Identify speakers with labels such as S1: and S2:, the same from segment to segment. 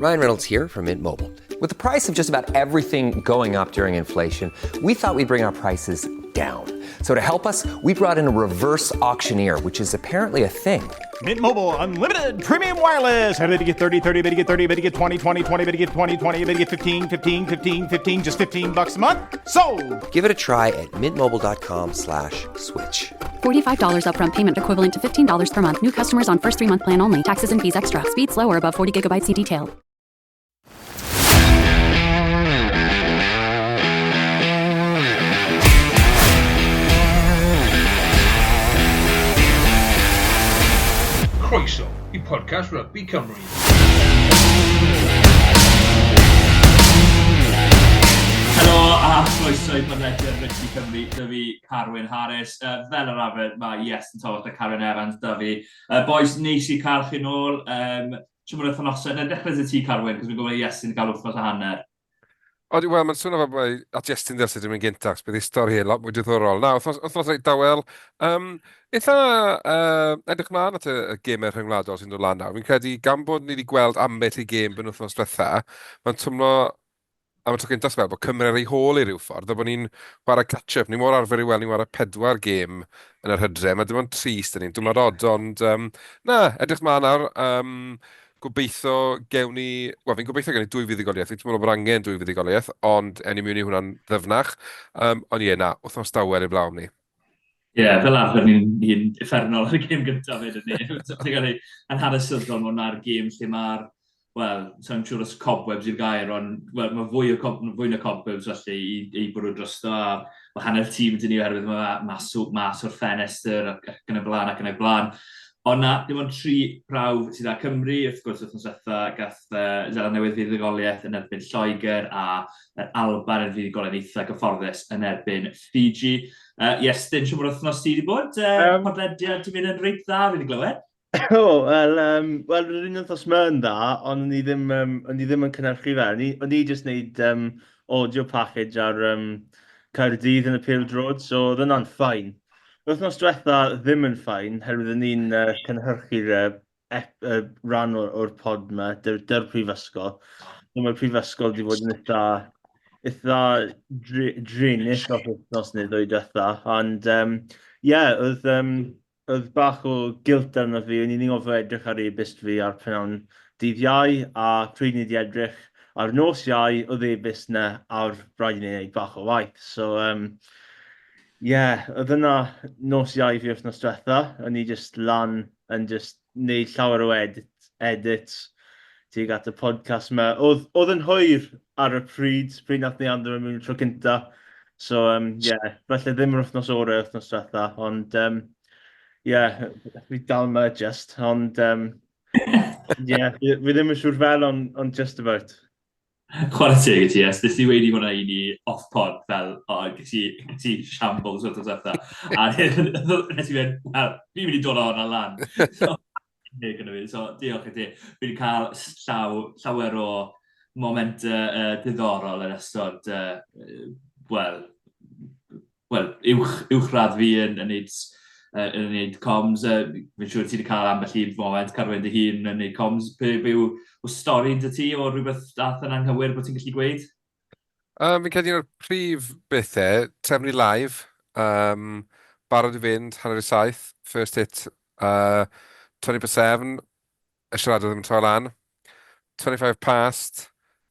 S1: Ryan Reynolds here from Mint Mobile. With the price of just about everything going up during inflation, we thought we'd bring our prices down. So to help us, we brought in a reverse auctioneer, which is apparently a thing.
S2: Mint Mobile unlimited premium wireless. Ready to get 30, 30, bit to get 30, bit to get 20, 20, 20, bit to get 20, 20, bit to get 15, 15, 15, 15 just 15 bucks a month. So,
S1: Give it a try at mintmobile.com slash switch.
S3: $45 upfront payment equivalent to $15 per month. New customers on first 3 month plan only. Taxes and fees extra. Speed slower above 40 gigabytes. See detail.
S4: Croeso i podcast Rygbi Cymru.
S5: Helo a chroeso i podlediad Rygbi Cymru, dy fi Carwyn Harris. Uh, fel yr arfer, mae Iestyn Thomas a Carwyn Evans dy fi. Uh, boys, neis i cael chi nôl. Um, Siwr bod wythnosau, na dechrau dy ti Carwyn, cos fi'n gwybod Iestyn gael wythnos a hanner.
S6: Odi, wel, mae'n swnio fel bod at Iestyn ddylse dwi'n mynd gyntaf, achos bydd ei stori hi lot mwy diddorol. Na, wythnos, wythnos reit dawel. Um, eitha uh, edrych mlaen at y, y gemau rhyngwladol sy'n dod lan nawr. Fi'n credu, gan bod ni wedi gweld ambell i gêm benwythnos diwetha, mae'n twmlo am y tro cyntaf sbel bod Cymru ar ei hôl i ryw ffordd, a bod ni'n chwarae catch-up. Ni mor arfer i weld ni'n chwarae pedwar gêm yn yr hydre. Mae dim ond tri sydd ni'n dwmlad od, ond um, na, edrych mlaen nawr. Um, gobeithio gewn ni... Wel, fi'n gobeithio gewn ni dwy fuddugoliaeth. Fi'n teimlo bod angen dwy fuddugoliaeth, ond ewn ni mewn i hwnna'n ddyfnach. Um, ond ie, na, wythnos dawel i'r blawn ni.
S5: Ie, yeah, fel arfer ni'n ni uffernol ar y gêm gyntaf fyd, ni. Ti'n cael ei yn hanesyddol, mae hwnna'r gêm lle mae'r, wel, sa'n siŵr os cobwebs yw'r gair, ond well, mae fwy, o cob, fwy na cobwebs felly i, i bwrw drosto, a mae hanner tîm dyn ni oherwydd mae mas, mas o'r ffenestr ac, ac yn y blaen ac yn y blaen. Ond na, dim ond tri prawf sydd â Cymru, wrth gwrs wythnos diwetha gath uh, Zeland Newydd fuddugoliaeth yn erbyn Lloegr a yr Alban yn fuddugoliaeth eitha gyfforddus yn erbyn Fiji. Uh, Iestyn, siwr bod wythnos ti wedi bod? Uh, um, podlediad ti'n mynd yn reit dda, fi wedi glywed.
S7: O, oh, wel, um, wel, yr un wythnos yma yn dda, ond o'n i ddim, um, o'n i ddim yn cynhyrchu fe. O'n i, o'n i jyst wneud um, audio package ar um, Caerdydd yn y Pêl Drod, so oedd hwnna'n ffain. Wythnos diwetha ddim yn ffain, herwydd o'n i'n uh, cynhyrchu'r uh, ep, uh, rhan o'r, or pod yma, dy'r, dy'r prifysgol. So mae'r prifysgol wedi bod yn eitha, eitha drinus o'r wythnos neu ddwy diwetha. Ond, um, yeah, oedd, um, oedd bach o guilt arno fi. O'n i'n ngofio edrych ar e-byst fi ar prynhawn dydd Iau, a pryd ni wedi edrych ar nos Iau, oedd e-byst na, a oedd rhaid i ni wneud bach o waith. So, um, yeah, oedd yna nos Iau fi wythnos diwetha. O'n i just lan yn just wneud llawer o edit, edits tuag at y podcast yma. Oedd, oedd yn hwyr ar y pryd, pryd nath ni andro mewn tro cynta. So, um, yeah, falle ddim yr wythnos orau wythnos diwetha, ond, um, yeah, fi dal yma just, ond, um, yeah, fi, fi ddim yn siŵr fel, ond on just about.
S5: Chwarae teg i ti, yes. Nes i weud i hwnna i ni off-pod fel, o, oh, ges i, ges i shambles wrth diwetha. A nes i fynd, wel, fi'n mynd i dod o hwnna lan. So, gyda fi, so diolch i ti. Fi wedi cael llaw, llawer o momentau uh, diddorol yn ystod, uh, wel, wel, uwch, uwchradd fi yn, yn neud, uh, yn neud comms. Uh, fi'n siŵr ti wedi cael ambell i foment Carwyn dy hun yn neud comms. Be, be yw, o stori dy ti o rhywbeth dath yn anghywir bod ti'n gallu gweud?
S6: Um, fi'n credu un o'r prif bethau, trefnu live, um, barod i fynd, 6:30, first hit, uh, 7:20, y siaradwr ddim yn troi lan. 25 past,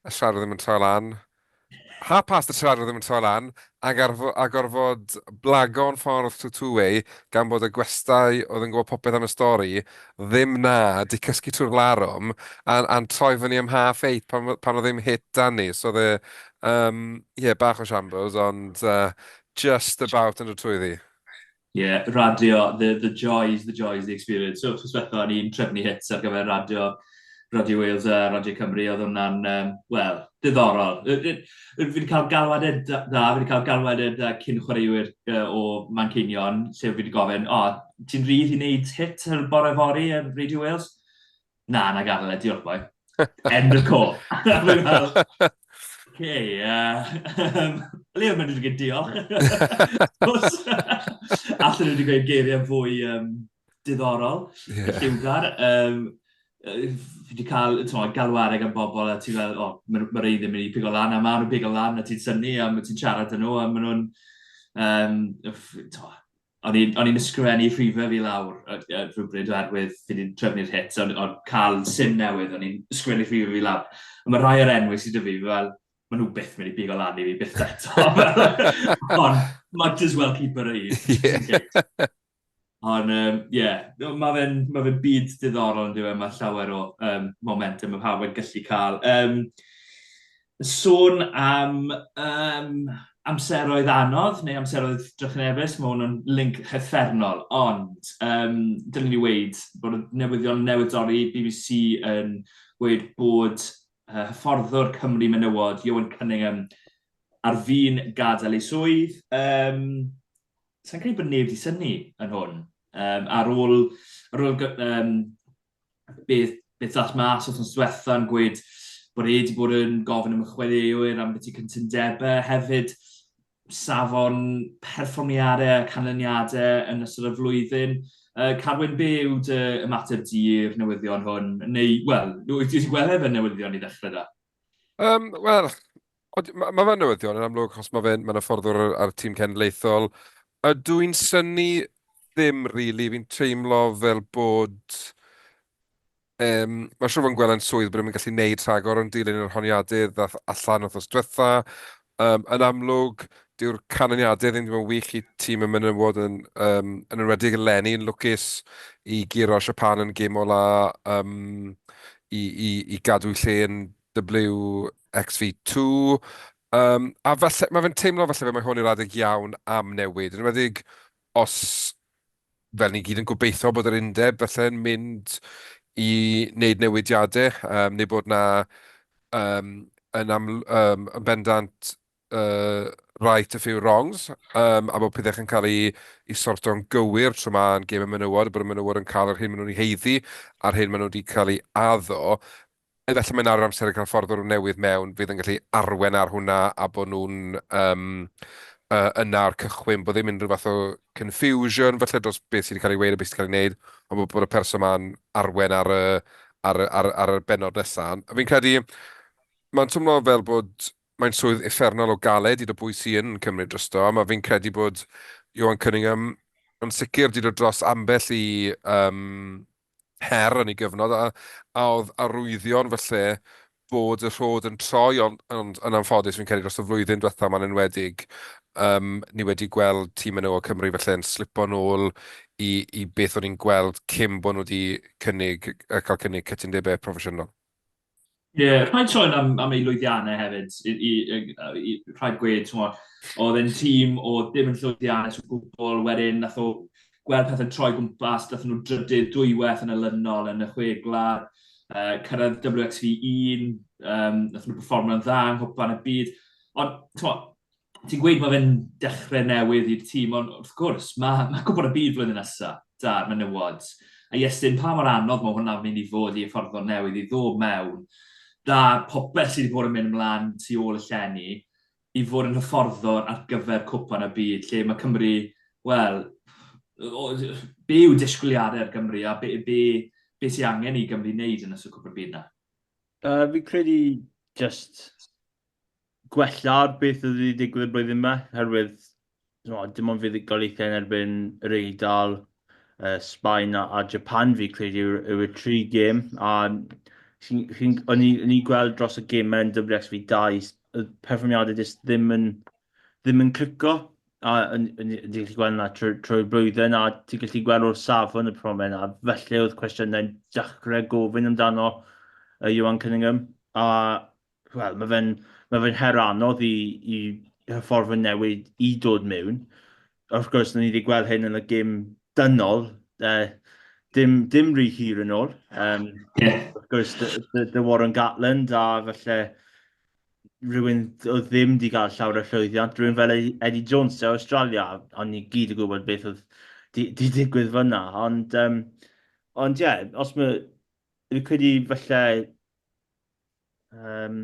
S6: y siaradwr ddim yn troi lan. Half past y siaradwr ddim yn troi lan, ac arfo, a gorfod blago'n ffordd trwy two-way gan bod y gwestai oedd yn gwybod popeth am y stori ddim na, di cysgu trwy'r larwm, a, a'n troi fyny am half eight pan, pan oedd ddim hit dan ni. So oedd e, um, yeah, bach o shambles, ond uh, just about yn dod trwyddi.
S5: Ie, radio, the, the joys, the joys, the experience. So, wrth diwetha, o'n i'n trefnu hits ar gyfer radio, Radio Wales a Radio Cymru, oedd hwnna'n, um, wel, diddorol. Fi wedi cael galwadau da, da, fi wedi cael galwadau da cyn chwaraewyr uh, o Manceinion, lle fi wedi gofyn, o, oh, ti'n rhydd i wneud hit ar bore fory ar Radio Wales? Na, na gadael e, diolch boi. End of call. Fi'n fel, okay, uh, le o'n mynd i gyd diolch. Allan nhw wedi gweud geiriau fwy um, diddorol, yeah. lliwgar. Um, Fi wedi cael t'mod, galwadau gan bobl a ti fel, o, mae ma rei ddim yn mynd i pigo lan, a maen nhw'n pigo lan a ti'n synnu a ti'n siarad â nhw a maen nhw'n... Um, o'n i'n ysgrifennu rhifau fi lawr rhywbryd oherwydd fi wedi trefnu'r hit, ond on, cael sim newydd, o'n i'n ysgrifennu rhifau fi lawr. A mae rhai o'r enwau sydd 'da fi fel, maen nhw byth mynd i bigo lan i fi byth eto. Ond might as well keep yr un. Yeah. Ond, ie, yeah, mae fe'n ma fe byd diddorol yn dweud, mae llawer o um, momentum mae pawb yn gallu cael. Um, sôn am um, amseroedd anodd neu amseroedd drychinebus, mae hwn yn link uffernol, ond um, dylen ni weud bod y newyddion newydd dorri, BBC yn gweud bod uh, hyfforddwr Cymru menywod, Ioan Cunningham, ar fin gadael ei swydd. Um, Sa'n credu bod neb wedi synnu yn hwn. Um, ar ôl, ar ôl um, beth, beth ddath mas wythnos diwetha yn gweud bod e wedi bod yn gofyn am y chwaraewyr am beth i cytundebau hefyd safon perfformiadau a canlyniadau yn ystod y flwyddyn. Carwyn, be yw dy ymateb di i'r newyddion hwn? Neu, wel, wyt ti'n gweld e fel newyddion i ddechrau da?
S6: Um, Wel, mae ma fe'n newyddion yn amlwg, achos mae fe'n ma hyfforddwr ar, ar y tîm cenedlaethol. Ydw i'n synnu? Ddim rili. Fi'n teimlo fel bod... Um, mae'n siŵr fod yn gweld yn swydd bod e'n gallu gwneud rhagor yn dilyn yr honiadau ddath allan wythnos diwetha. Um, yn amlwg, dyw'r canlyniadau ddim wedi bod yn wych i tîm y menywod yn, um, yn enwedig eleni, yn lwcus i guro Japan yn gêm ola um, i, i, i gadw lle yn WXV2. Um, a falle, mae fe'n teimlo falle fe mae hwn yw'r adeg iawn am newid, yn enwedig os, fel ni gyd yn gobeithio bod yr undeb falle'n mynd i wneud newidiadau, um, neu bod na um, yn, am, um, yn bendant uh, right a few wrongs, um, a bod pethau yn cael ei, ei sorto'n gywir tro ma yn gêm y menywod, bod y menywod yn cael yr hyn maen nhw'n ei haeddu a'r hyn maen nhw wedi cael ei addo. Efallai mae'n awr amser i cael ffordd o'r newydd mewn fydd yn gallu arwen ar hwnna a bod nhw'n um, uh, yna o'r cychwyn, bod ddim unrhyw fath o confusion falle dros beth sydd wedi cael ei weud a beth sydd wedi cael ei wneud, ond bod, bod y person ma'n arwen ar y, ar, ar, ar y bennod nesaf. Fi'n credu, mae'n twmlo fel bod mae'n swydd uffernol o galed i dy bwy sy yn cymryd drosto, a mae fi'n credu bod Ioan Cunningham yn sicr wedi dod dros ambell i um, her yn ei gyfnod, a, a oedd arwyddion falle bod y rhod yn troi, ond, ond yn anffodus fi'n credu dros y flwyddyn diwetha ma'n enwedig, um, ni wedi gweld tîm menywod Cymru falle yn slipo nôl i, i beth o'n i'n gweld cyn bod nhw wedi cynnig, cael cynnig cytundebau proffesiynol.
S5: Ie, yeah, rhaid sôn am, am ei lwyddiannau hefyd. I, i, i, i, rhaid gweud, t'mo, oedd e'n tîm o ddim yn llwyddiannus o gwbl, wedyn nath o gweld pethau'n troi gwmpas, nath nhw drydydd dwywaith yn olynol yn y chwe gwlad, cyrraedd WXV1, um, nath nhw performio'n dda yng Nghwpan y Byd. Ond, t'mo, ti'n gweud mae fe'n dechrau newydd i'r tîm, ond wrth gwrs, mae, mae Cwpan y Byd flwyddyn nesaf, da'r menywod. A Iestyn, pa mor anodd mae hwnna'n mynd i fod i hyfforddwr newydd i ddod mewn, da popeth sydd wedi bod yn mynd ymlaen tu ôl y llenni, i fod yn hyfforddwr ar gyfer Cwpan y Byd, lle mae Cymru, wel, be yw disgwyliadau ar Gymru a be, be, be sy'n angen i Gymru wneud yn ystod Cwpan y Byd na?
S7: Uh, fi'n credu just gwella ar beth oedd wedi digwydd y blwyddyn yma, herwydd no, dim ond fuddugoliaethau yn erbyn yr Eidal, uh, Sbaen a, a Japan fi credu yw, yw y tri gêm. A o'n i'n gweld dros y gemau yn WXV2, y perfformiadau jyst ddim yn, ddim yn clico. A ti'n gallu gweld yna trwy'r trwy blwyddyn, a ti'n gallu gweld o'r safon y perfformiad yna. Felly oedd cwestiynau'n dechrau gofyn amdano uh, Ioan Cunningham. A wel, mae fe'n ma fe her anodd i, i hyfforddwyr newid i dod mewn. Wrth gwrs, ni wedi gweld hyn yn y gêm dynol, uh, dim, dim rhy hir yn ôl. Um, yeah. Wrth gwrs, dy, dy Warren Gatland a falle rhywun oedd ddim wedi cael llawer o llwyddiant, rhywun fel Eddie Jones o Australia, ond ni gyd yn gwybod beth oedd di, di digwydd fyna. Ond, um, ond ie, yeah, os mae, fi'n credu falle Um,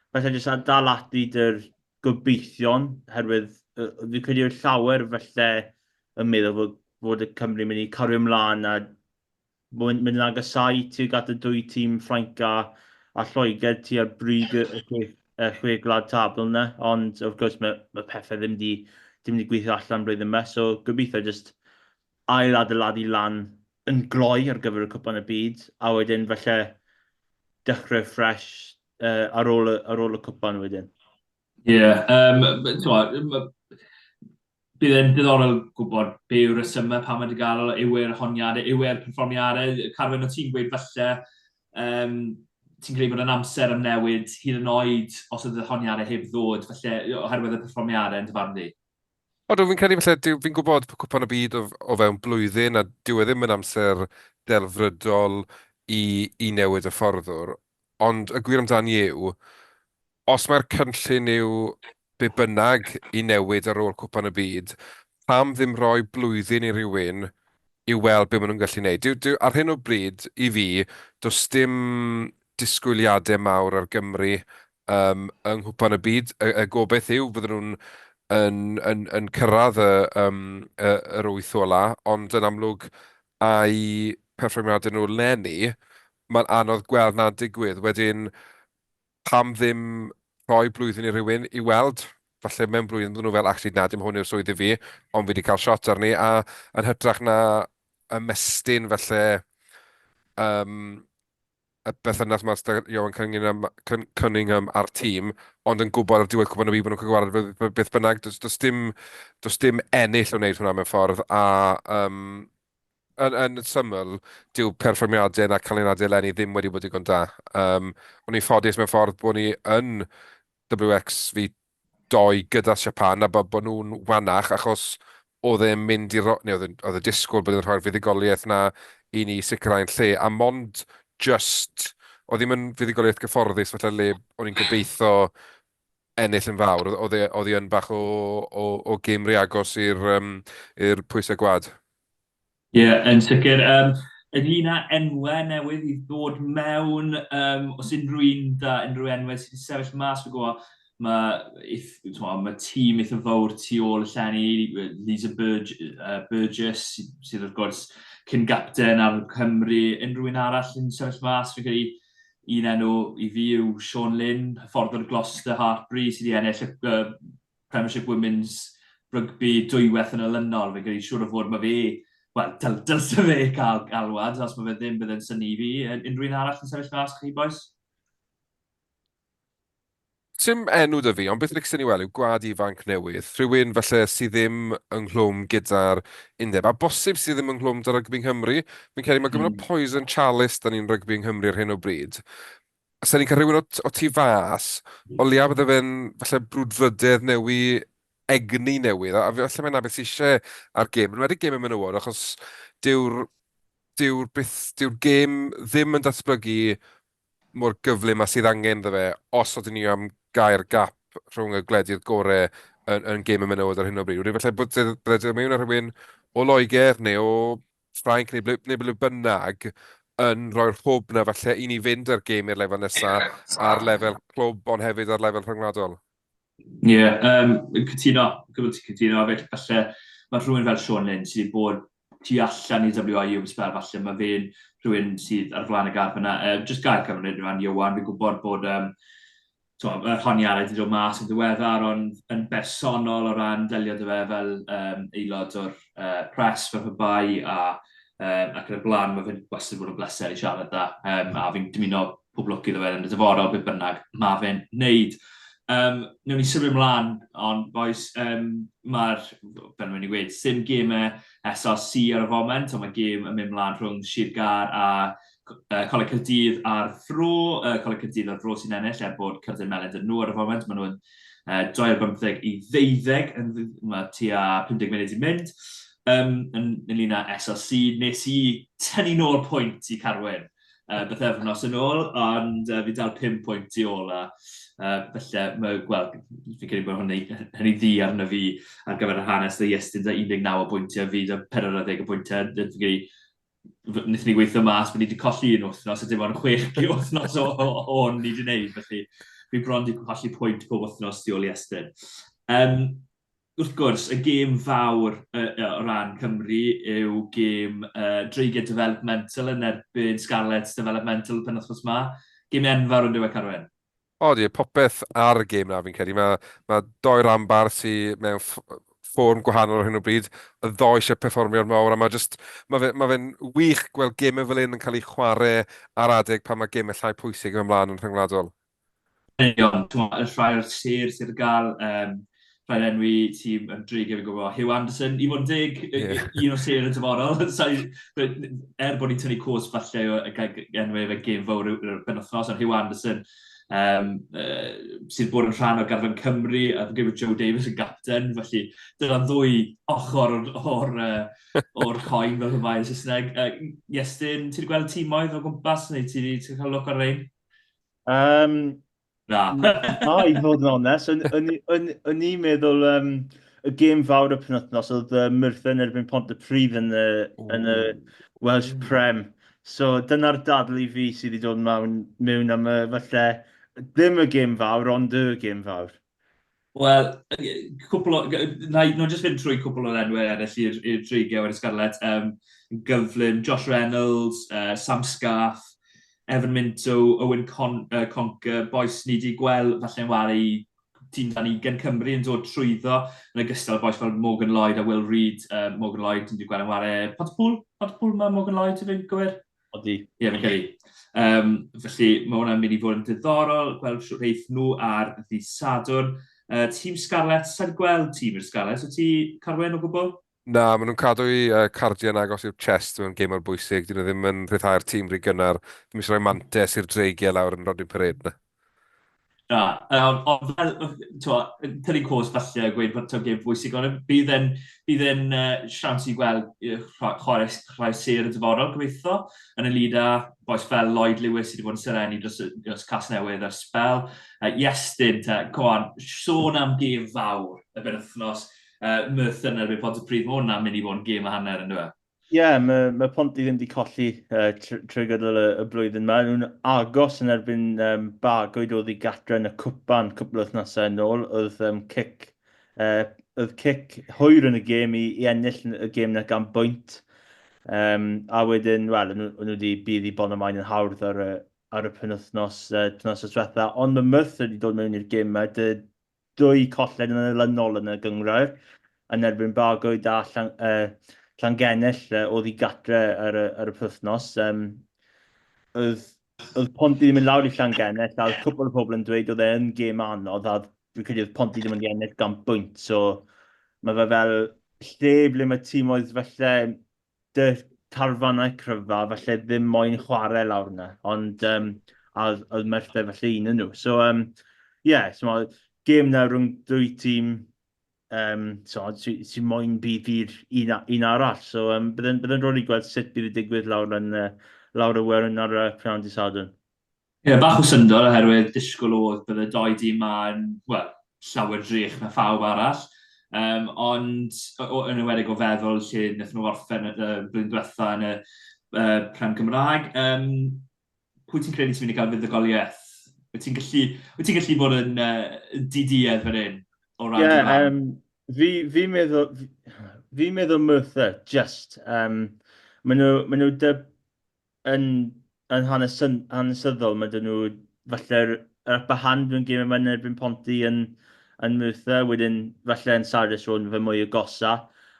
S7: falle jyst a dal ati dy'r gobeithion, herwydd fi'n credu yw'r llawer falle yn meddwl fod, fod y Cymru mynd i cario ymlaen a Mae'n mynd yn agosau tuag at y dwy tîm Ffrainc a, a Lloegr tu ar brig y, y, chwe, y chwe gwlad tabl yna. Ond, wrth gwrs, mae, mae pethau ddim di, ddim di gweithio allan blwyddyn yma, so gobeithio jyst ail adeiladu lan yn gloi ar gyfer y Cwpan y Byd, a wedyn falle dechrau ffres uh, ar, ôl, ar ôl y cwpan wedyn.
S5: Ie, yeah, um, bydd e'n diddorol gwybod be yw'r rhesymau pam mae wedi gael, yw e'r honiadau, yw e'r perfformiadau. Carwyn, o ti'n gweud falle, um, ti'n credu bod yn amser am newid hyd yn oed os oedd y honiadau heb ddod, falle oherwydd y perfformiadau yn dy farn di?
S6: Odw, fi'n credu falle, dyw, fi'n gwybod bod Cwpan y Byd o, o fewn blwyddyn a dyw e ddim yn amser delfrydol i, i newid y fforddwr, ond y gwir amdani yw, os mae'r cynllun yw be bynnag i newid ar ôl Cwpan y Byd, pam ddim rhoi blwyddyn i rywun i weld be maen nhw'n gallu gwneud? Dyw, dyw, ar hyn o bryd, i fi, does dim disgwyliadau mawr ar Gymru um, yng Nghwpan y Byd. Y, y gobaith yw bydden nhw'n yn, yn, yn cyrraedd y, um, y, yr wyth ola, ond yn amlwg a'i perfformiadau nhw leni, mae'n anodd gweld na'n digwydd. Wedyn, pam ddim rhoi blwyddyn i rhywun i weld, falle mewn blwyddyn bydden nhw fel, actually na, dim hwn yw'r swydd i fi, ond fi wedi cael shot arni, a yn hytrach na ymestyn falle um, y berthynas ma gyda Ioan Cunningham, Cunningham a'r tîm, ond yn gwybod ar diwedd Cwpan y Byd bod nhw'n cael gwared beth bynnag, does, does, dim, does dim ennill o wneud hwnna mewn ffordd, a um, yn, yn syml, dyw perfformiadau na canlyniadau eleni ddim wedi bod digon da. Um, o'n i'n ffodus mewn ffordd bod ni yn WXV 2 gyda Siapan a bod, bod nhw'n wanach achos oedd e'n mynd i ro... neu oedd, oedd y disgwyl bod e'n rhoi'r fuddugoliaeth na i ni sicrhau'n lle a mond just oedd ddim yn fuddugoliaeth gyfforddus falle le o'n i'n gobeithio ennill yn fawr. Oedd e, oedd e yn bach o, o, o gêm rhy agos i'r um, i'r pwysau gwad.
S5: Ie, yeah, yn sicr. Um, ynglyn â enwau newydd i ddod mewn, um, os unrhyw un da, unrhyw enwau sydd wedi sefyll mas, fi'n gwybod, mae, mae tîm eitha fawr tu ôl y llenni, Lisa Burge, uh, Burgess, sydd wrth gwrs cyn gapten ar Cymru, unrhyw un arall yn sefyll mas, fi'n credu un enw i fi yw Sean Lynn, hyfforddwr Gloucester Hartbury, sydd wedi ennill y uh, Premiership Women's Rugby dwywaith yn olynol. Fi'n credu siŵr o fod mae fe, wel, dyl, dylse fe cael galwad, os mae fe ddim, bydd e'n synnu fi. Unrhyw un arall yn sefyll mas chi, boys?
S6: Sim enw 'da fi, ond beth licsen i weld yw gwlad ifanc newydd, rhywun falle sydd ddim ynghlwm gyda'r undeb, a bosib sydd ddim ynghlwm 'da rygbi Nghymru. Fi'n credu mae gymaint o mm. poison chalice 'da ni'n rygbi yng Nghymru ar hyn o bryd. Os ni'n cael rhywun o, o tu fas, o leia bydde fe'n falle brwdfrydedd newi, egni newydd, a falle mae'n na beth sydd eisiau ar gêm, yn enwedig gêm y menywod, achos dyw'r dyw'r byth, dyw'r gêm ddim yn datblygu mor gyflym a sydd angen iddo fe os ydyn ni am gau'r gap rhwng y gwledydd gore yn, yn gêm y menywod ar hyn o bryd. Wedyn falle bod bydde dod mewn â rhywun o Loegr neu o Ffrainc neu ble, neu ble bynnag yn rhoi'r hwb na falle i ni fynd â'r gêm i'r lefel nesaf ar lefel clwb ond hefyd ar lefel rhyngwladol.
S5: Ie, yeah, um, cytuno, gwybod ti'n cytuno, felly falle mae rhywun fel Sean Lynn sydd wedi bod tu allan i WIU am sbel, falle mae fe'n rhywun sydd ar flaen y gad fyna. Uh, just gair cyfnod rhan Iwan, fi'n gwybod bod um, yr honiadau wedi dod mas yn ddiweddar, ond yn bersonol o ran delio dy fe fel um, aelod o'r uh, press fel pe bai a, um, ac yn y blaen, mae fe'n wastad bod yn bleser i siarad da, um, a fi'n dymuno pob lwc iddo fe yn y dyfodol, beth bynnag mae fe'n neud. Um, newn ni symud ymlaen, ond boys, um, mae'r, fel mae'n i gweud, sim gemau SRC ar y foment, ond mae gêm yn mynd mlaen rhwng Sir Gâr a uh, Coleg Caerdydd a'r Fro. Uh, Coleg Caerdydd a'r Fro sy'n ennill, er bod Cyrddin Melyn dyn nhw ar y foment. Maen nhw'n uh, 2 ar 15 i 12, yn, mae tua 50 munud i mynd. Um, yn, ynglyn â SRC, nes i tynnu nôl pwynt i Carwyn uh, bythefnos yn ôl, ond uh, fi dal 5 pwynt i ôl a uh, felly, mae, wel, fi'n credu bod hynny, hynny ddi arno fi ar gyfer yr hanes dda Iestyn da 19 o bwyntiau, fi da 40 o bwyntiau, fi'n credu wnaethon ni weithio mas, bod ni wedi colli un wythnos a dim ond chwech wythnos o, o, o ni wedi gwneud, felly fi bron wedi colli pwynt pob wythnos tu ôl i Estyn. Um, Wrth gwrs, y gêm fawr o ran Cymru yw gêm Dreigiau Developmental yn erbyn Scarlets Developmental y penwythnos 'ma. Gêm enfawr yn dyw e, Carwyn?
S6: Odi, popeth ar y gêm 'na fi'n credu. Mae, mae doi ranbarth sydd mewn fform gwahanol ar hyn o bryd, y ddoi eisiau perfformio'r mawr, a mae jyst, mae fe, mae fe'n wych gweld gemau fel hyn yn cael eu chwarae ar adeg pan mae gemau llai pwysig yn mynd mlaen yn rhyngwladol.
S5: Yn union, timod, y rhai o'r sêr sydd ar gael, um, rhaid enwi tîm yn Dreigiau fi'n gwybod, Hugh Anderson, i fod yn deg, yeah. un o sêr y dyfodol. Er bod ni'n tynnu cos falle o enwi fe gêm fawr yw'r penwythnos, ond Hugh Anderson, um, uh, sydd bod yn rhan o garfan Cymru, a fi'n gwybod Joe Davies yn gapten, felly dyna'n ddwy ochr o'r, or, uh, or coin fel y mae yn Saesneg. Uh, Iestyn, ti wedi gweld tîmoedd o gwmpas, neu ti wedi cael look ar ein?
S7: Um,
S5: Na.
S7: Na, i fod yn onest, o'n i'n meddwl um, y gêm fawr y penwythnos oedd uh, Merthyr yn erbyn Pontypridd yn y, yn y Welsh Prem. So dyna'r dadl i fi sydd wedi dod mewn, mewn am y, falle, ddim y gêm fawr, ond y gêm fawr.
S5: Wel, cwpl o... Na i jyst fynd trwy cwpl o'r enwau eraill i'r Dreigiau a'r Scarlets. Yn gyflym, Josh Reynolds, Sam Scarf, Evan Minto, Owen Con uh, Conker, bois ni wedi gweld falle'n ware i tîm dan ugain Cymru yn dod trwyddo, yn ogystal bois fel Morgan Lloyd a Will Reid. Morgan Lloyd, ni wedi gweld yn ware Pontypool? Pontypool mae Morgan Lloyd, ti'n fi'n gywir?
S7: Odi.
S5: Ie, fi'n credu. Um, felly mae hwnna'n mynd i fod yn diddorol, gweld sut eith nhw ar ddydd Sadwrn. Tîm Scarlets, sa'n gweld tîm i'r Scarlets, wyt ti, Carwyn, o gwbl?
S6: Na, maen nhw'n cadw eu cardiau'n agos i'w chest mewn gêm mor bwysig. Dyn nhw ddim yn rhyddhau'r tîm rhy gynnar. Ddim eisiau rhoi mantais i'r Dreigiau lawr yn Rodney Parade 'na.
S5: Na, ond on, fel, t'mo', tynnu cos falle a gweud bod taw gêm bwysig, ond bydd e'n bydd e'n uh, siawns i gweld chwarae, chwarae sêr y dyfodol, gobeithio, yn y lid â bois fel Lloyd Lewis sydd wedi bod yn serennu dros, dros Casnewydd ers sbel. Iestyn, te, go on, sôn am gêm fawr y benwythnos, Merthyr yn erbyn Pontypridd, mae hwnna'n mynd i fod yn gêm a hanner, yn dweud?
S7: Ie, yeah, mae, mae Ponty ddim wedi colli trwy gydol y, y blwyddyn yma. Nhw'n agos yn erbyn um, Bargoed oedd i gatre yn y cwpan cwpl o wythnosau yn ôl. Oedd um, cic, oedd cic hwyr yn y gêm i, i ennill y gêm na gan bwynt. Um, a wedyn, wel, nhw, nhw wedi bydd i Bonymaen yn hawdd ar y, ar y penwythnos, penwythnos diwetha. Ond mae Merthyr wedi dod mewn i'r gêm yma. Dy, dwy colled yn olynol yn y gynghrair yn erbyn Bargoed a Llan, Llangennell oedd i gatre ar y, ar y penwythnos. Um, oedd, oedd Ponty ddim yn lawr i Llangennell a oedd cwpl o pobl yn dweud oedd e yn gêm anodd a fi'n credu oedd Ponty ddim yn ennill gan bwynt. So mae fe fel lle ble mae tîmoedd falle dy carfanau cryfa, falle ddim moyn chwarae lawr yna, ond um, a oedd Merthyr falle un yn nhw. So, um, yeah, so ma, gêm na rhwng dwy tîm um, so, sy'n sy moyn bydd i'r un, un arall. So, um, bydd yn rôl i gweld sut bydd y digwydd lawr yn, lawr y werin ar y prynhawn dydd Sadwrn.
S5: Ie, bach o syndod oherwydd disgwyl oedd bydde dou dîm 'ma yn, wel, llawer drech na phawb arall. Um, ond o, yn enwedig o feddwl lle wnaethon nhw orffen y blwyddyn diwetha yn y Prem Cymraeg. Um, pwy ti'n credu sy'n mynd i gael fuddugoliaeth? Wyt ti'n gallu, wyt ti'n gallu bod yn diduedd fan hyn o ran
S7: yeah, um, fi, fi meddwl, fi meddwl Merthyr, just. Um, maen nhw, maen nhw dy, yn, yn hanesyddol, mae dyn nhw falle'r yr upper hand mewn gêm yma yn erbyn Ponty yn, yn Merthyr, wedyn falle yn Sardis Road fe mwy agosa,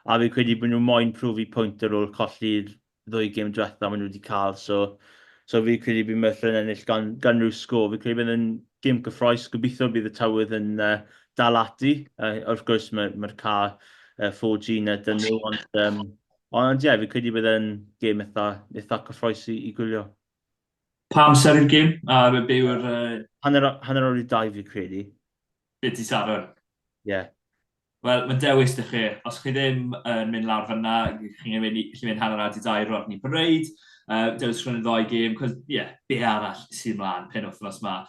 S7: a fi credu bod nhw moyn profi pwynt ar ôl colli'r ddwy gêm diwetha maen nhw wedi cael, so, so fi credu bydd Merthyr yn ennill gan, gan rhyw sgôr. Fi credu bydd yn gêm gyffroes, gobeithio bydd y tywydd yn dal ati. Wrth gwrs mae'r mae car 4G na dyn nhw, ond um, Ond ie, fi'n credu bydd e'n gêm eitha, eitha cyffroes i, i gwylio.
S5: Pa amser yw'r gêm? A be yw'r...
S7: Hanner, hanner awr i dau fi'n credu.
S5: Beth ti Sadwrn?
S7: Ie. Yeah.
S5: Wel, mae dewis dy chi. Os chi ddim yn mynd lawr fyna, chi'n mynd, chi mynd hanner awr i dau Rodney Parade. Dewis rhwng y ddoi gêm, cos, ie, yeah, be arall sy'n mlaen pen wythnos ma.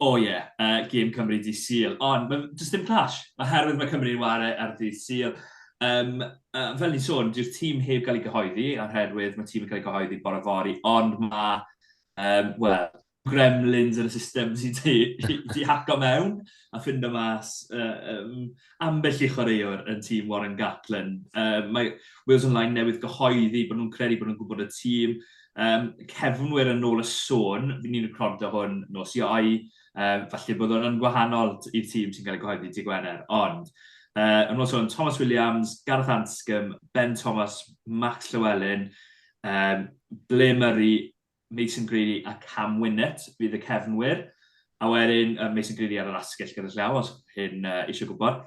S5: O ie, uh, gêm Cymru dydd Sul. Ond, mae, does dim clash. Oherwydd mae Cymru'n ware ar ddydd Sul. Um, fel ni'n sôn, dyw'r tîm heb gael ei gyhoeddi, oherwydd mae tîm yn cael ei gyhoeddi bore fory, ond mae, um, wel, gremlins yn y system sy'n di, di haco mewn a ffindo mas ambell i chwaraewr yn tîm Warren Gatland. Mae Wales Online newydd gyhoeddi bod nhw'n credu bod nhw'n gwybod y tîm. Cefnwyr yn ôl y sôn, fi'n ni'n recordo hwn nos Iau, falle bod hwn yn gwahanol i'r tîm sy'n cael ei gyhoeddi dydd Gwener, ond yn ôl sôn, Thomas Williams, Gareth Anscombe, Ben Thomas, Max Llewellyn, Blair Murray, Mason Greeley a Cam Winnett fydd y cefnwyr. A wedyn, Mason Greeley ar yr asgell gyda llaw, os hyn eisiau gwybod.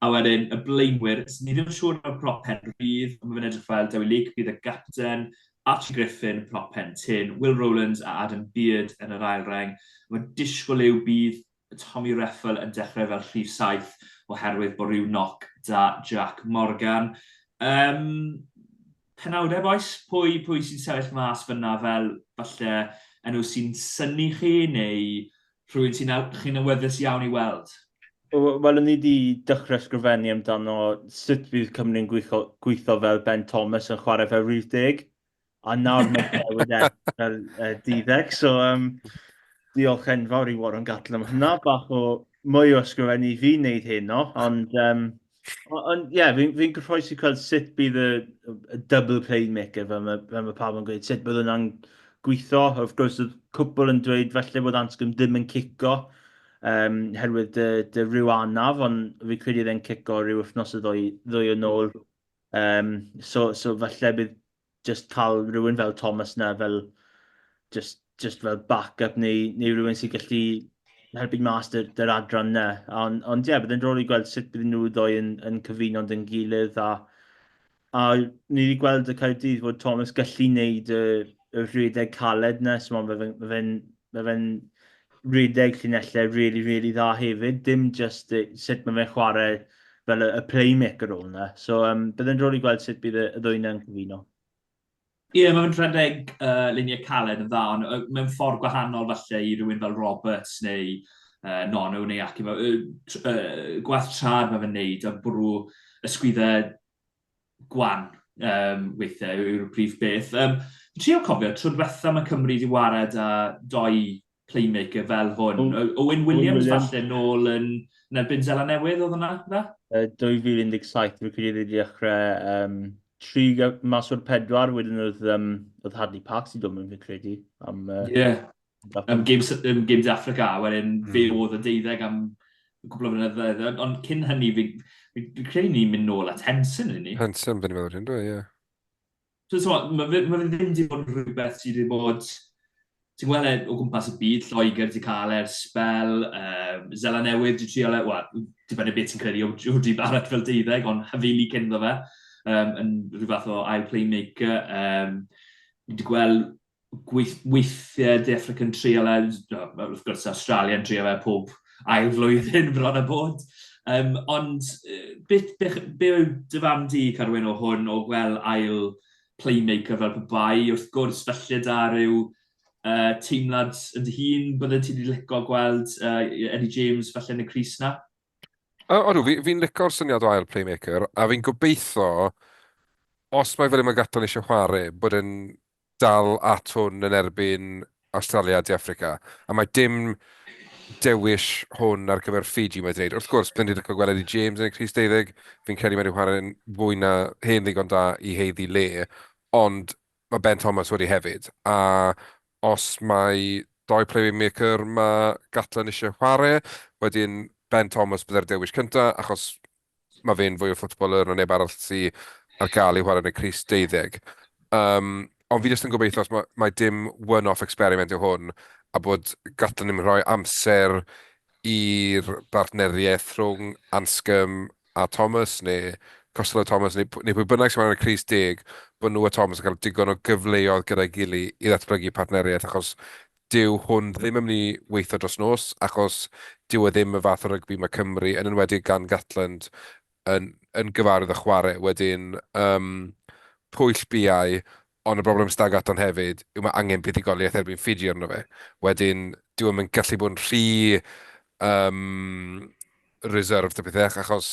S5: A wedyn, y blaenwyr, ni ddim yn siŵr o'r prop pen rhydd, ond mae fe'n edrych fel Dewi Leake bydd y gapten, Archie Griffin, prop pen tyn, Will Rowlands a Adam Beard yn yr ail reng. Mae disgwyl yw bydd Tommy Reffell yn dechrau fel rhif 7 oherwydd bod rhyw knock 'da Jac Morgan. Um, penawdau, bois? Pwy, pwy sy'n sefyll mas fyna fel falle enw sy'n synnu chi neu rhywun sy'n chi'n awyddus iawn i weld?
S7: Wel, o'n i wedi dechrau ysgrifennu amdano sut bydd Cymru'n gweithio, gweithio fel Ben Thomas yn chwarae fel rhif deg. A nawr mae'n newid e fel deuddeg. So, diolch enfawr i Warren Gatland am hynna. Bach o mwy o ysgrifennu i fi wneud heno. Ond, ond ie, yeah, fi'n fi gyffroes i gweld sut bydd y, y double playmaker, fel mae, fel mae pawb yn gweud, sut bydd hwnna'n gweithio. Wrth gwrs, oedd cwpl yn dweud falle bod Anscombe ddim yn cico herwydd dy, dy rhyw anaf, ond fi credu oedd e'n cico rhyw wythnos o ddwy, ddwy yn ôl. So, so falle bydd just cael rhywun fel Thomas na fel just, just fel backup neu, neu rhywun sy'n gallu helpu mas dy'r, dy'r adran na. Ond, ond ie, yeah, bydd yn drôl i gweld sut bydd nhw ddoi yn, yn cyfuno dyn gilydd a, a ni wedi gweld y Caerdydd fod Thomas gallu wneud y, y rhedeg caled na, so mae fe'n ma fe ma fe rhedeg llinellau really, really dda hefyd, dim just sut mae fe'n chwarae fel y, y playmaker rôl yna. So, bydd yn drôl i gweld sut bydd y, y ddwy yna'n cyfuno.
S5: Ie, yeah, mae fe'n rhedeg luniau caled yn dda, ond mewn ffordd gwahanol falle i rhywun fel Roberts neu Nonu neu Aki. Gwaith trad mae fe'n neud a bwrw ysgwyddau gwan weithiau yw'r prif beth. Fi'n trio cofio, tro diwetha mae Cymru wedi wared â doi playmaker fel hwn. Owen Williams, Williams. falle nôl yn, yn erbyn Zela Newydd oedd hwnna, fe?
S7: 2017, fi'n credu wedi dechrau tri mas o'r pedwar, wedyn oedd, oedd Hadley Parks i dod mewn fi'n credu. Am,
S5: yeah. Am Games, um, Games Africa, a wedyn fe oedd y deuddeg am cwpl o flynyddoedd. Ond cyn hynny, fi, fi, fi credu ni'n mynd nôl at Henson, ni.
S6: Henson, bydd ni'n meddwl hyn, dwi, ie.
S5: So, so, mae fe, ma fe ddim wedi bod yn rhywbeth sydd wedi bod... Ti'n gweld e o gwmpas y byd, Lloegr wedi cael e'r sbel, Zela Newydd wedi trial e, wel, dibynnu beth ti'n credu o Jody Barrett fel deuddeg, ond Havili cynddo fe, yn rhyw fath o ail playmaker. Ni wedi gweld gweith, weithiau De Africa'n trial e, wrth gwrs Australia yn trial e pob ail flwyddyn bron a bod. Ond beth, be, be yw dy farn di, Carwyn, o hwn, o gweld ail playmaker fel pe bai, wrth gwrs, felly da rhyw teimlad yn dy hun, bydde ti wedi licio gweld Eddie James falle yn y crys na?
S6: Odw, fi'n fi licio'r syniad o ail playmaker, a fi'n gobeithio, os mae fel y mae Gatland eisiau chwarae, bod e'n dal at hwn yn erbyn Awstralia a De Affrica. A mae dim dewis hwn ar gyfer Fiji, mae'n dweud. Wrth gwrs, byddwn ni'n licio gweld Eddie James yn y crys deuddeg. Fi'n credu mae wedi chwarae'n fwy na hen ddigon da i haeddu le. Ond mae Ben Thomas wedi hefyd. A os mae doi playmaker mae Gatland eisiau chwarae, wedyn Ben Thomas byddai'r dewis cyntaf, achos mae fe'n fwy o footballer na neb arall sy ar gael i chwarae yn y crys deuddeg. Um, ond fi jyst yn gobeithio os mae, mae dim one-off experiment yw hwn, a bod Gatland ddim yn rhoi amser i'r bartneriaeth rhwng Anscombe a Thomas, neu Costello Thomas, neu, neu pwy bynnag sy'n chwarae yn y crys deg, bod nhw a Thomas yn cael digon o gyfleoedd gyda'i gilydd i ddatblygu partneriaeth, achos dyw hwn ddim yn mynd i weithio dros nos, achos dyw e ddim y fath o rygbi mae Cymru, yn enwedig gan Gatland, yn, yn gyfarwydd â chwarae. Wedyn, um, pwyll biau, ond y broblem sydd 'da Gatland hefyd yw mae angen buddugoliaeth erbyn Fiji arno fe. Wedyn, dyw e'm yn gallu bod yn rhy um, reserved a pethau, achos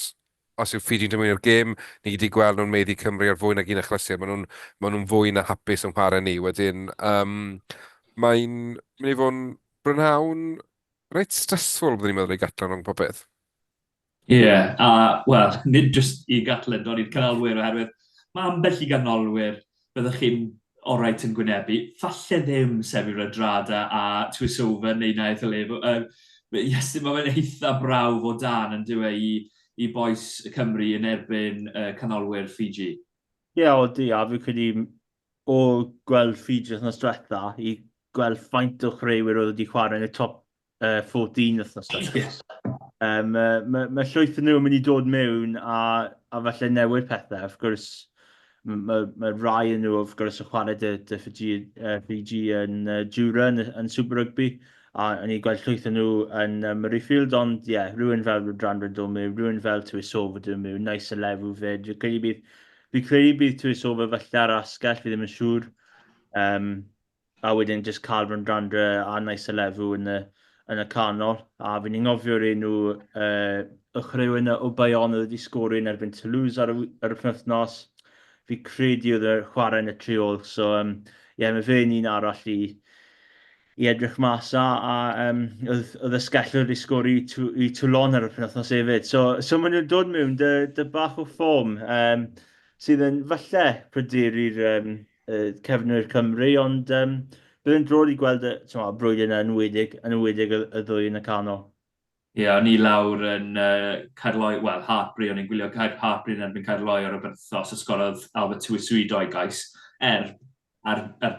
S6: os yw Fiji'n dod mewn i'r gêm, ni wedi gweld nhw'n maeddu Cymru ar fwy nag un achlysur. Maen nhw'n maen nhw fwy na hapus yn chwarae ni. Wedyn, um, mae'n mynd i fod yn Brynhawn reit stressful, byddwn i'n meddwl, i Gatland rhwng popeth.
S5: Ie, yeah, a wel, nid jyst i Gatland, ond i'r canolwyr, oherwydd mae ambell i ganolwyr byddwch chi'n oreit yn gwynebu. Falle ddim Sevi Radrada a Tuisova neu Naeth Olevo. Yes, mae fe'n eitha brawf o dan yn dyw e i, i bois Cymru yn erbyn canolwyr Fiji.
S7: Ie, yeah, odi, a fi credu o gweld Fiji wythnos diwetha i gweld faint o chwaraewyr oedd wedi chwarae yn y top 14 wythnos diwetha. Mae ma, ma llwyth o nhw yn mynd i dod mewn a, a falle newid pethau. Wrth gwrs, mae ma, ma rai yn nhw wrth gwrs yn chwarae dy, dy Fiji, Fiji yn Jura yn, yn Super Rugby a o'n i'n gweld llwyth o nhw yn Murrayfield, ond ie, yeah, rhywun fel Rudran Rydwm rhywun fel Tuisova dyn nhw, nice a level fyd. Fi'n credu bydd, fi credu bydd Tuisova falle ar asgell, fi ddim yn siŵr. Um, a wedyn jyst cael Radradra a Naisalevw yn y, yn y canol. A fi'n anghofio'r enw y chwaraewr yna o Bayonne oedd wedi sgorio yn erbyn Toulouse ar y, ar y penwythnos. Fi credu oedd e'n chwarae yn y tri ôl. So, um, yeah, mae fe'n un arall i, i edrych mas a, a um, oedd, oedd y sgellwr wedi sgori i, i Toulon ar y penwythnos hefyd. So, so maen nhw'n dod mewn dy, dy bach o ffom um, sydd yn falle pryderu'r um, cefnwyr Cymru, ond um, bydd yn drod i gweld y tmo, brwydr yna yn enwedig, yn enwedig y, y ddwy yn y canol.
S5: Ie, yeah, o'n i lawr yn Caerloyw, wel, Hartbury, o'n i'n gwylio Caer Hartbury yn erbyn Caerloyw ar y penwythnos, a sgorodd Albert Tuisue doi gais, er, ar, ar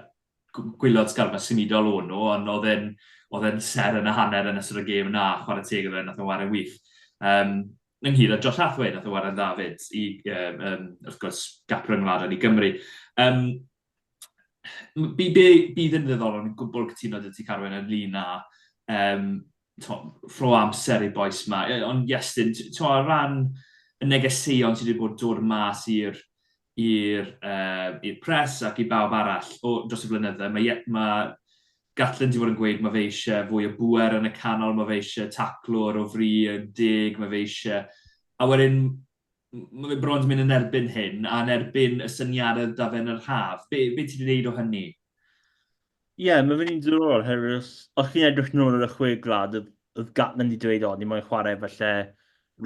S5: gwylod sgarma symudol o'n nhw, ond oedd e'n oedd e'n seren a hanner yn ystod y gêm yna, chwarae teg iddo fe, nath o ware'n wych. Um, ynghyd â Josh Hathaway, nath o ware'n dda fyd, i, um, um, wrth gwrs, gap rhyngwladol i Gymru. Um, bydd yn ddiddorol, yn gwbl cytuno 'da ti Carwyn ynglyn â um, to, rho amser i bois ma. Ond Iestyn, to, o ran y negeseuon sydd wedi bod dod mas i'r i'r uh, i'r pres ac i bawb arall o, dros y blynyddoedd, mae, mae Gatland wedi bod yn gweud mae fe eisiau fwy o bŵer yn y canol, mae fe eisiau taclwr o fri y deg, mae fe eisiau... A wedyn, mae fe bron mynd yn erbyn hyn, a yn erbyn y syniadau da fe yn yr haf. Be, be ti wedi gwneud o hynny?
S7: Ie, yeah, mae fe'n un diddorol, oherwydd os, os chi'n edrych nôl ar y chwe gwlad, oedd, oedd Gatland wedi dweud, o, ni moyn chwarae falle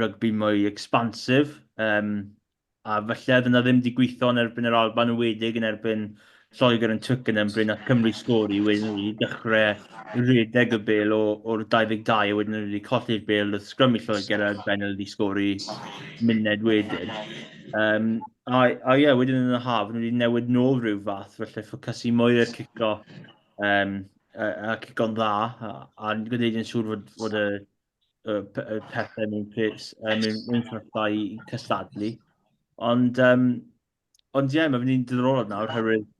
S7: rygbi mwy expansive, um, a falle oedd yna ddim wedi gweithio yn erbyn yr Alban yn wedig yn erbyn Lloegr yn Twickenham bryd nath Cymru sgori, wedyn nhw wedi dechrau rhedeg y bêl o'r 22 a wedyn nhw wedi colli'r bêl wrth sgrym i Lloegr a'r Benel wedi sgori munud wedyn. Um, a, a ie, wedyn yn y haf, nhw wedi newid nôl rhyw fath, felly ffocysu mwy ar cico, um, a, a cico'n dda, a, a gwneud yn siŵr fod, fod y y, y pethau mewn pres, mewn, mewn sefyllfa i cystadlu. Ond, um, ond ie, yeah, mae fe'n un diddorol nawr, oherwydd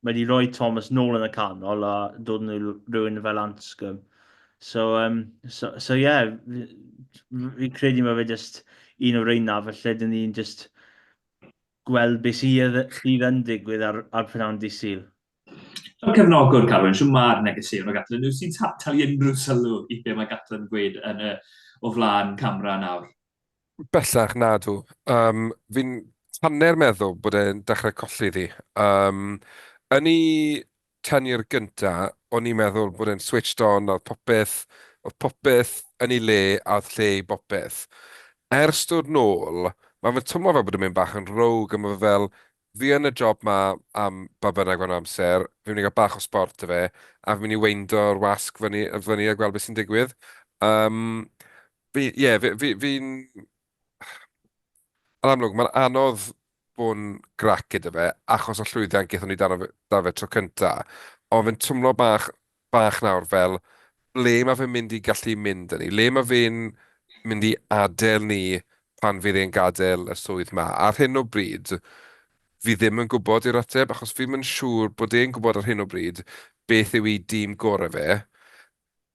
S7: mae wedi rhoi Thomas nôl yn y canol a dod nhw rhywun fel Anscombe. So, um, so, so yeah, fi'n credu mae fe just un o'r reina, felly dyn ni'n just gweld beth sydd, sydd yn digwydd ar, ar prynhawn dydd Sul.
S5: Fel cefnogwr, Carwyn, shwt mae'r negeseuon o Gatland? Wyt ti'n talu unrhyw sylw i be mae Gatland yn gweud yn y, o flaen camera nawr?
S6: Bellach, nadw. Um, fi'n hanner meddwl bod e'n dechrau colli ddi. Um, yn ei tenure gynta, o'n i'n meddwl bod e'n switched on, oedd popeth, oedd popeth yn ei le a oedd lle i bopeth. Ers dod nôl, mae fe'n twmlo fel bod e'n mynd bach yn rogue, a mae fe fel, fi yn y job 'ma am ba bynnag faint o amser, fi'n mynd i gael bach o sbort 'da fe, a fi'n mynd i weindo'r wasg fyny, fyny a gweld beth sy'n digwydd. Um, fi, ie, fi, fi, fi'n... Yn amlwg, mae'n anodd bod yn grac gyda fe, achos o llwyddiant gaethon ni dan fe, da fe tro cynta. Ond fe'n twmlo bach, bach nawr fel, ble mae fe'n mynd i gallu mynd â ni? Le mae fe'n mynd i adael ni pan fydd e'n gadael y swydd 'ma? Ar hyn o bryd, fi ddim yn gwybod yw'r ateb, achos fi'm yn siŵr bod e'n gwybod ar hyn o bryd beth yw ei dîm gorau fe,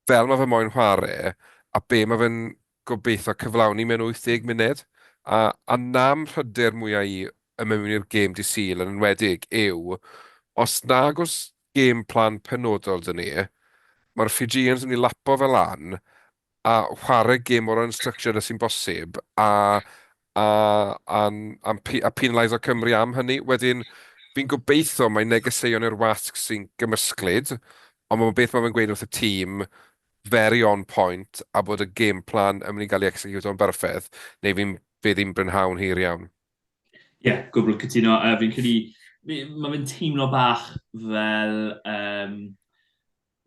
S6: fel mae fe moyn chwarae, a be mae fe'n gobeithio cyflawni mewn 80 munud. A, a 'na'm mhryder mwya i yn mynd mewn i'r gêm dydd Sul yn enwedig yw, os nag oes game plan penodol 'da ni, mae'r Fijians yn mynd i lapo fe lan a chwarae gêm mor unstructured â sy'n bosib a a a a a penaliso Cymru am hynny. Wedyn, fi'n gobeithio mai negeseuon i'r wasg sy'n gymysglyd, Ond mae beth mae fe'n gweud wrth y tîm very on point a bod y game plan yn mynd i gael ei execute o'n berffaith, neu fi'n fydd hi'n brynhawn hir iawn.
S5: Ie, yeah, gwbl cytuno. Fi'n credu, mae fe'n teimlo bach fel um,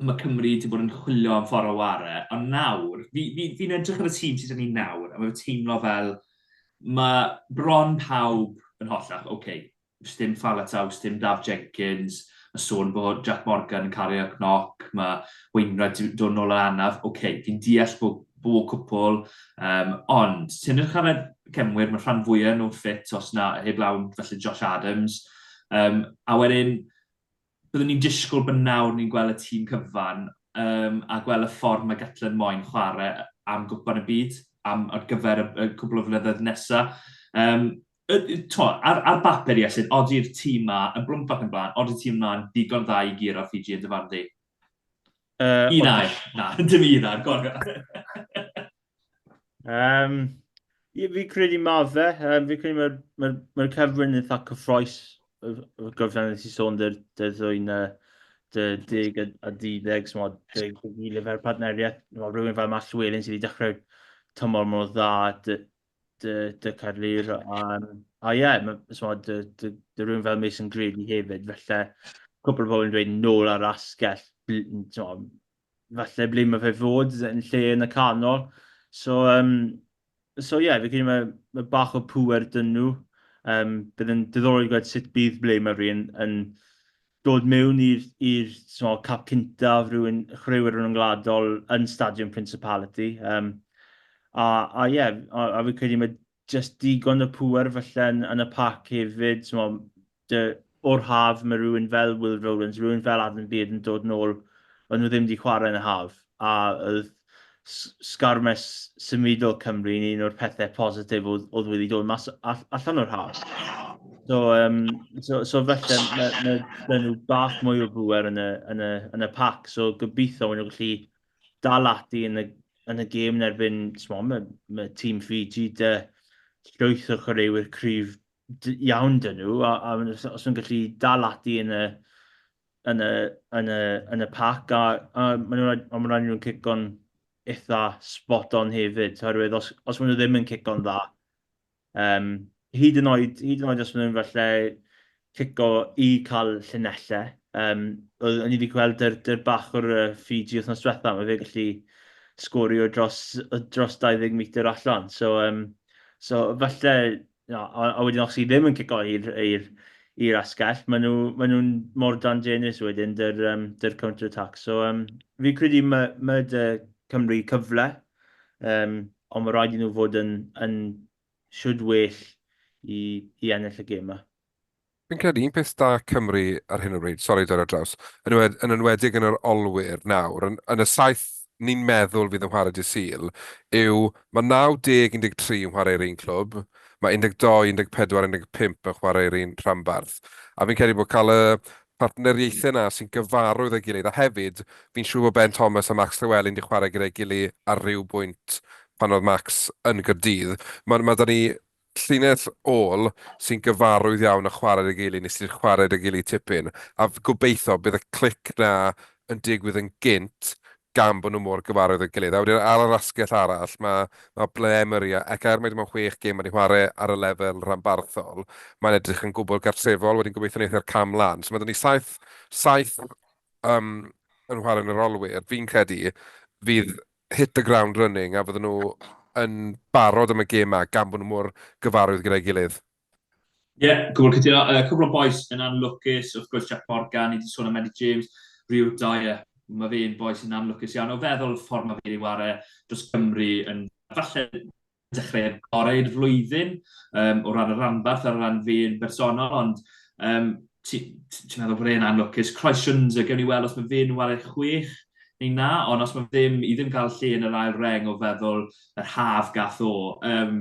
S5: mae Cymru wedi bod yn chwilio am ffordd o ware, ond nawr, fi'n fi, fi, fi edrych ar y tîm sydd ni nawr, a mae'n teimlo fel mae bron pawb yn hollach, oce, okay, sdim Faletau, sdim Daf Jenkins, mae sôn bod Jack Morgan yn cario cnoc, mae Wainwright dod nôl yn anaf, oce, okay, fi'n deall bod bod cwpl, um, ond ti'n edrych ar y cefnwyr, mae rhan fwyaf nhw'n ffit os na heblaw felly Josh Adams, um, a wedyn byddwn ni'n disgwyl bod nawr ni'n gweld y tîm cyfan um, a gweld y ffordd mae Gatland moyn chwarae am gwpan y byd am, ar gyfer y, y cwbl o flynyddoedd nesaf. Um, to, ar, ar bapur, Iestyn, odi'r tîm ma, yn blwmp ac yn blaen, odi'r tîm ma'n digon dda i guro Fiji yn dyfarnu? Un air. Na, dim un air, gorau.
S7: Um, ie, fi credu ma fe. Um, fi credu mae'r ma, ma cyfrwyn eitha cyffroes. Gyfran nes i sôn dy'r dy ddwy'n dy deg a, a deuddeg, so dy gilydd fel partneriaeth. Mae rhywun fel Matt Llewellyn sydd wedi dechrau tymor mor dda dy, dy, dy Caerlŷr. Um, a ie, yeah, so, dy, dy, dy rhywun fel Mason Grady hefyd, felly cwpl o bobl yn dweud nôl ar asgell, so, falle ble mae fe fod yn lle yn y canol. So, um, so ie, yeah, fi credu mae, mae bach o pŵer dyn nhw. Um, bydd yn diddorol i gweld sut bydd ble mae rhywun yn dod mewn i'r so, cap cyntaf rhywun chwaraewyr rhyngwladol yn Stadiwm Principality. Um, a, a ie, yeah, a, a fi credu mae just digon o pŵer falle yn, yn y pac hefyd. So, dy, o'r haf mae rhywun fel Will Rowlands, rhywun fel Adam Beard yn dod nôl, o'n nhw ddim wedi chwarae yn y haf. A oedd sgarmes symudol Cymru yn un o'r pethau positif oedd, oedd wedi dod mas allan o'r haf. So, um, so, so felly mae, mae, mae nhw bach mwy o bŵer yn y, yn y, yn y pac. So gobeithio maen nhw'n gallu dal ati yn y, yn y gêm yn erbyn, mae, mae tîm Fiji dy llwyth o chwaraewyr cryf iawn dyn nhw, a, a os nhw'n gallu dal ati yn y, yn y, yn y, yn y pac, a, a maen nhw'n ma rhaid nhw'n cico'n eitha spot on hefyd, oherwydd os, os maen nhw ddim yn cico'n dda, um, hyd yn oed, hyd yn oed os maen nhw'n falle cico i cael llinellau, um, o'n i wedi gweld dyr, dyr bach o'r Fiji wythnos diwetha, mae fe gallu sgorio dros, dros 20 metr allan. So, um, so falle No, a, a wedyn os chi ddim yn cico i'r i'r i'r asgell, maen nhw, maen nhw'n mor dangerous wedyn dy'r um, dy'r counter attack. So um, fi credu mae, mae dy Cymru cyfle, um, ond mae rhaid i nhw fod yn, yn siwd well i, i ennill y gêm yma.
S6: Fi'n credu un peth da Cymru ar hyn o bryd, sori dod ar draws, yn enwed- yn enwedig yn yr olwyr nawr, yn, yn y saith ni'n meddwl fydd yn chwarae dydd Sul, yw mae 90, 13 yn chwarae i'r un clwb, mae 12, 14, 15 yn chwarae i'r un rhanbarth. A fi'n credu bod cael y partneriaethau 'na sy'n gyfarwydd â'i gilydd, a hefyd fi'n siŵr bod Ben Thomas a Max Llewellyn 'di chwarae gyda'i gilydd ar ryw bwynt pan oedd Max yn Gaerdydd. Mae, mae 'da ni llinell ôl sy'n gyfarwydd iawn a chwarae 'da'i gilydd, neu sydd 'di chwarae 'da'i gilydd tipyn, a gobeithio bydd y clic 'na yn digwydd yn gynt gan bod nhw mor gyfarwydd â'i gilydd. A wedyn ar yr asgell arall, mae mae Blair Murray, ac er mai dim ond chwech gêm mae 'di chwarae ar y lefel rhanbarthol, mae'n edrych yn gwbl gartrefol, wedyn gobeithio wneith e'r cam lan. So mae 'da ni saith, saith um, yn chwarae yn yr olwyr, fi'n credu fydd hit the ground running a fydden nhw yn barod am y gêm 'ma gan bod nhw mor gyfarwydd gyda'i gilydd.
S5: Ie, yeah, gwbl cytuno. Uh, cwbl o bois yn anlwcus, wrth gwrs Jack Morgan, ni wedi sôn am Eddie James, Rio Dyer, mae fe'n boi sy'n anlwcus iawn. O feddwl y ffordd mae fe'n ei ware dros Cymru yn falle dechreuad gorau i'r flwyddyn um, o ran y rhanbarth ar ran fi yn bersonol, ond um, ti'n ti, ti meddwl bod e'n anlwcus. Croes Shunza, gewn ni weld os mae fe'n wario chwech neu na, ond os mae ddim, i ddim cael lle yn yr ail reng o feddwl yr haf gath o. Um,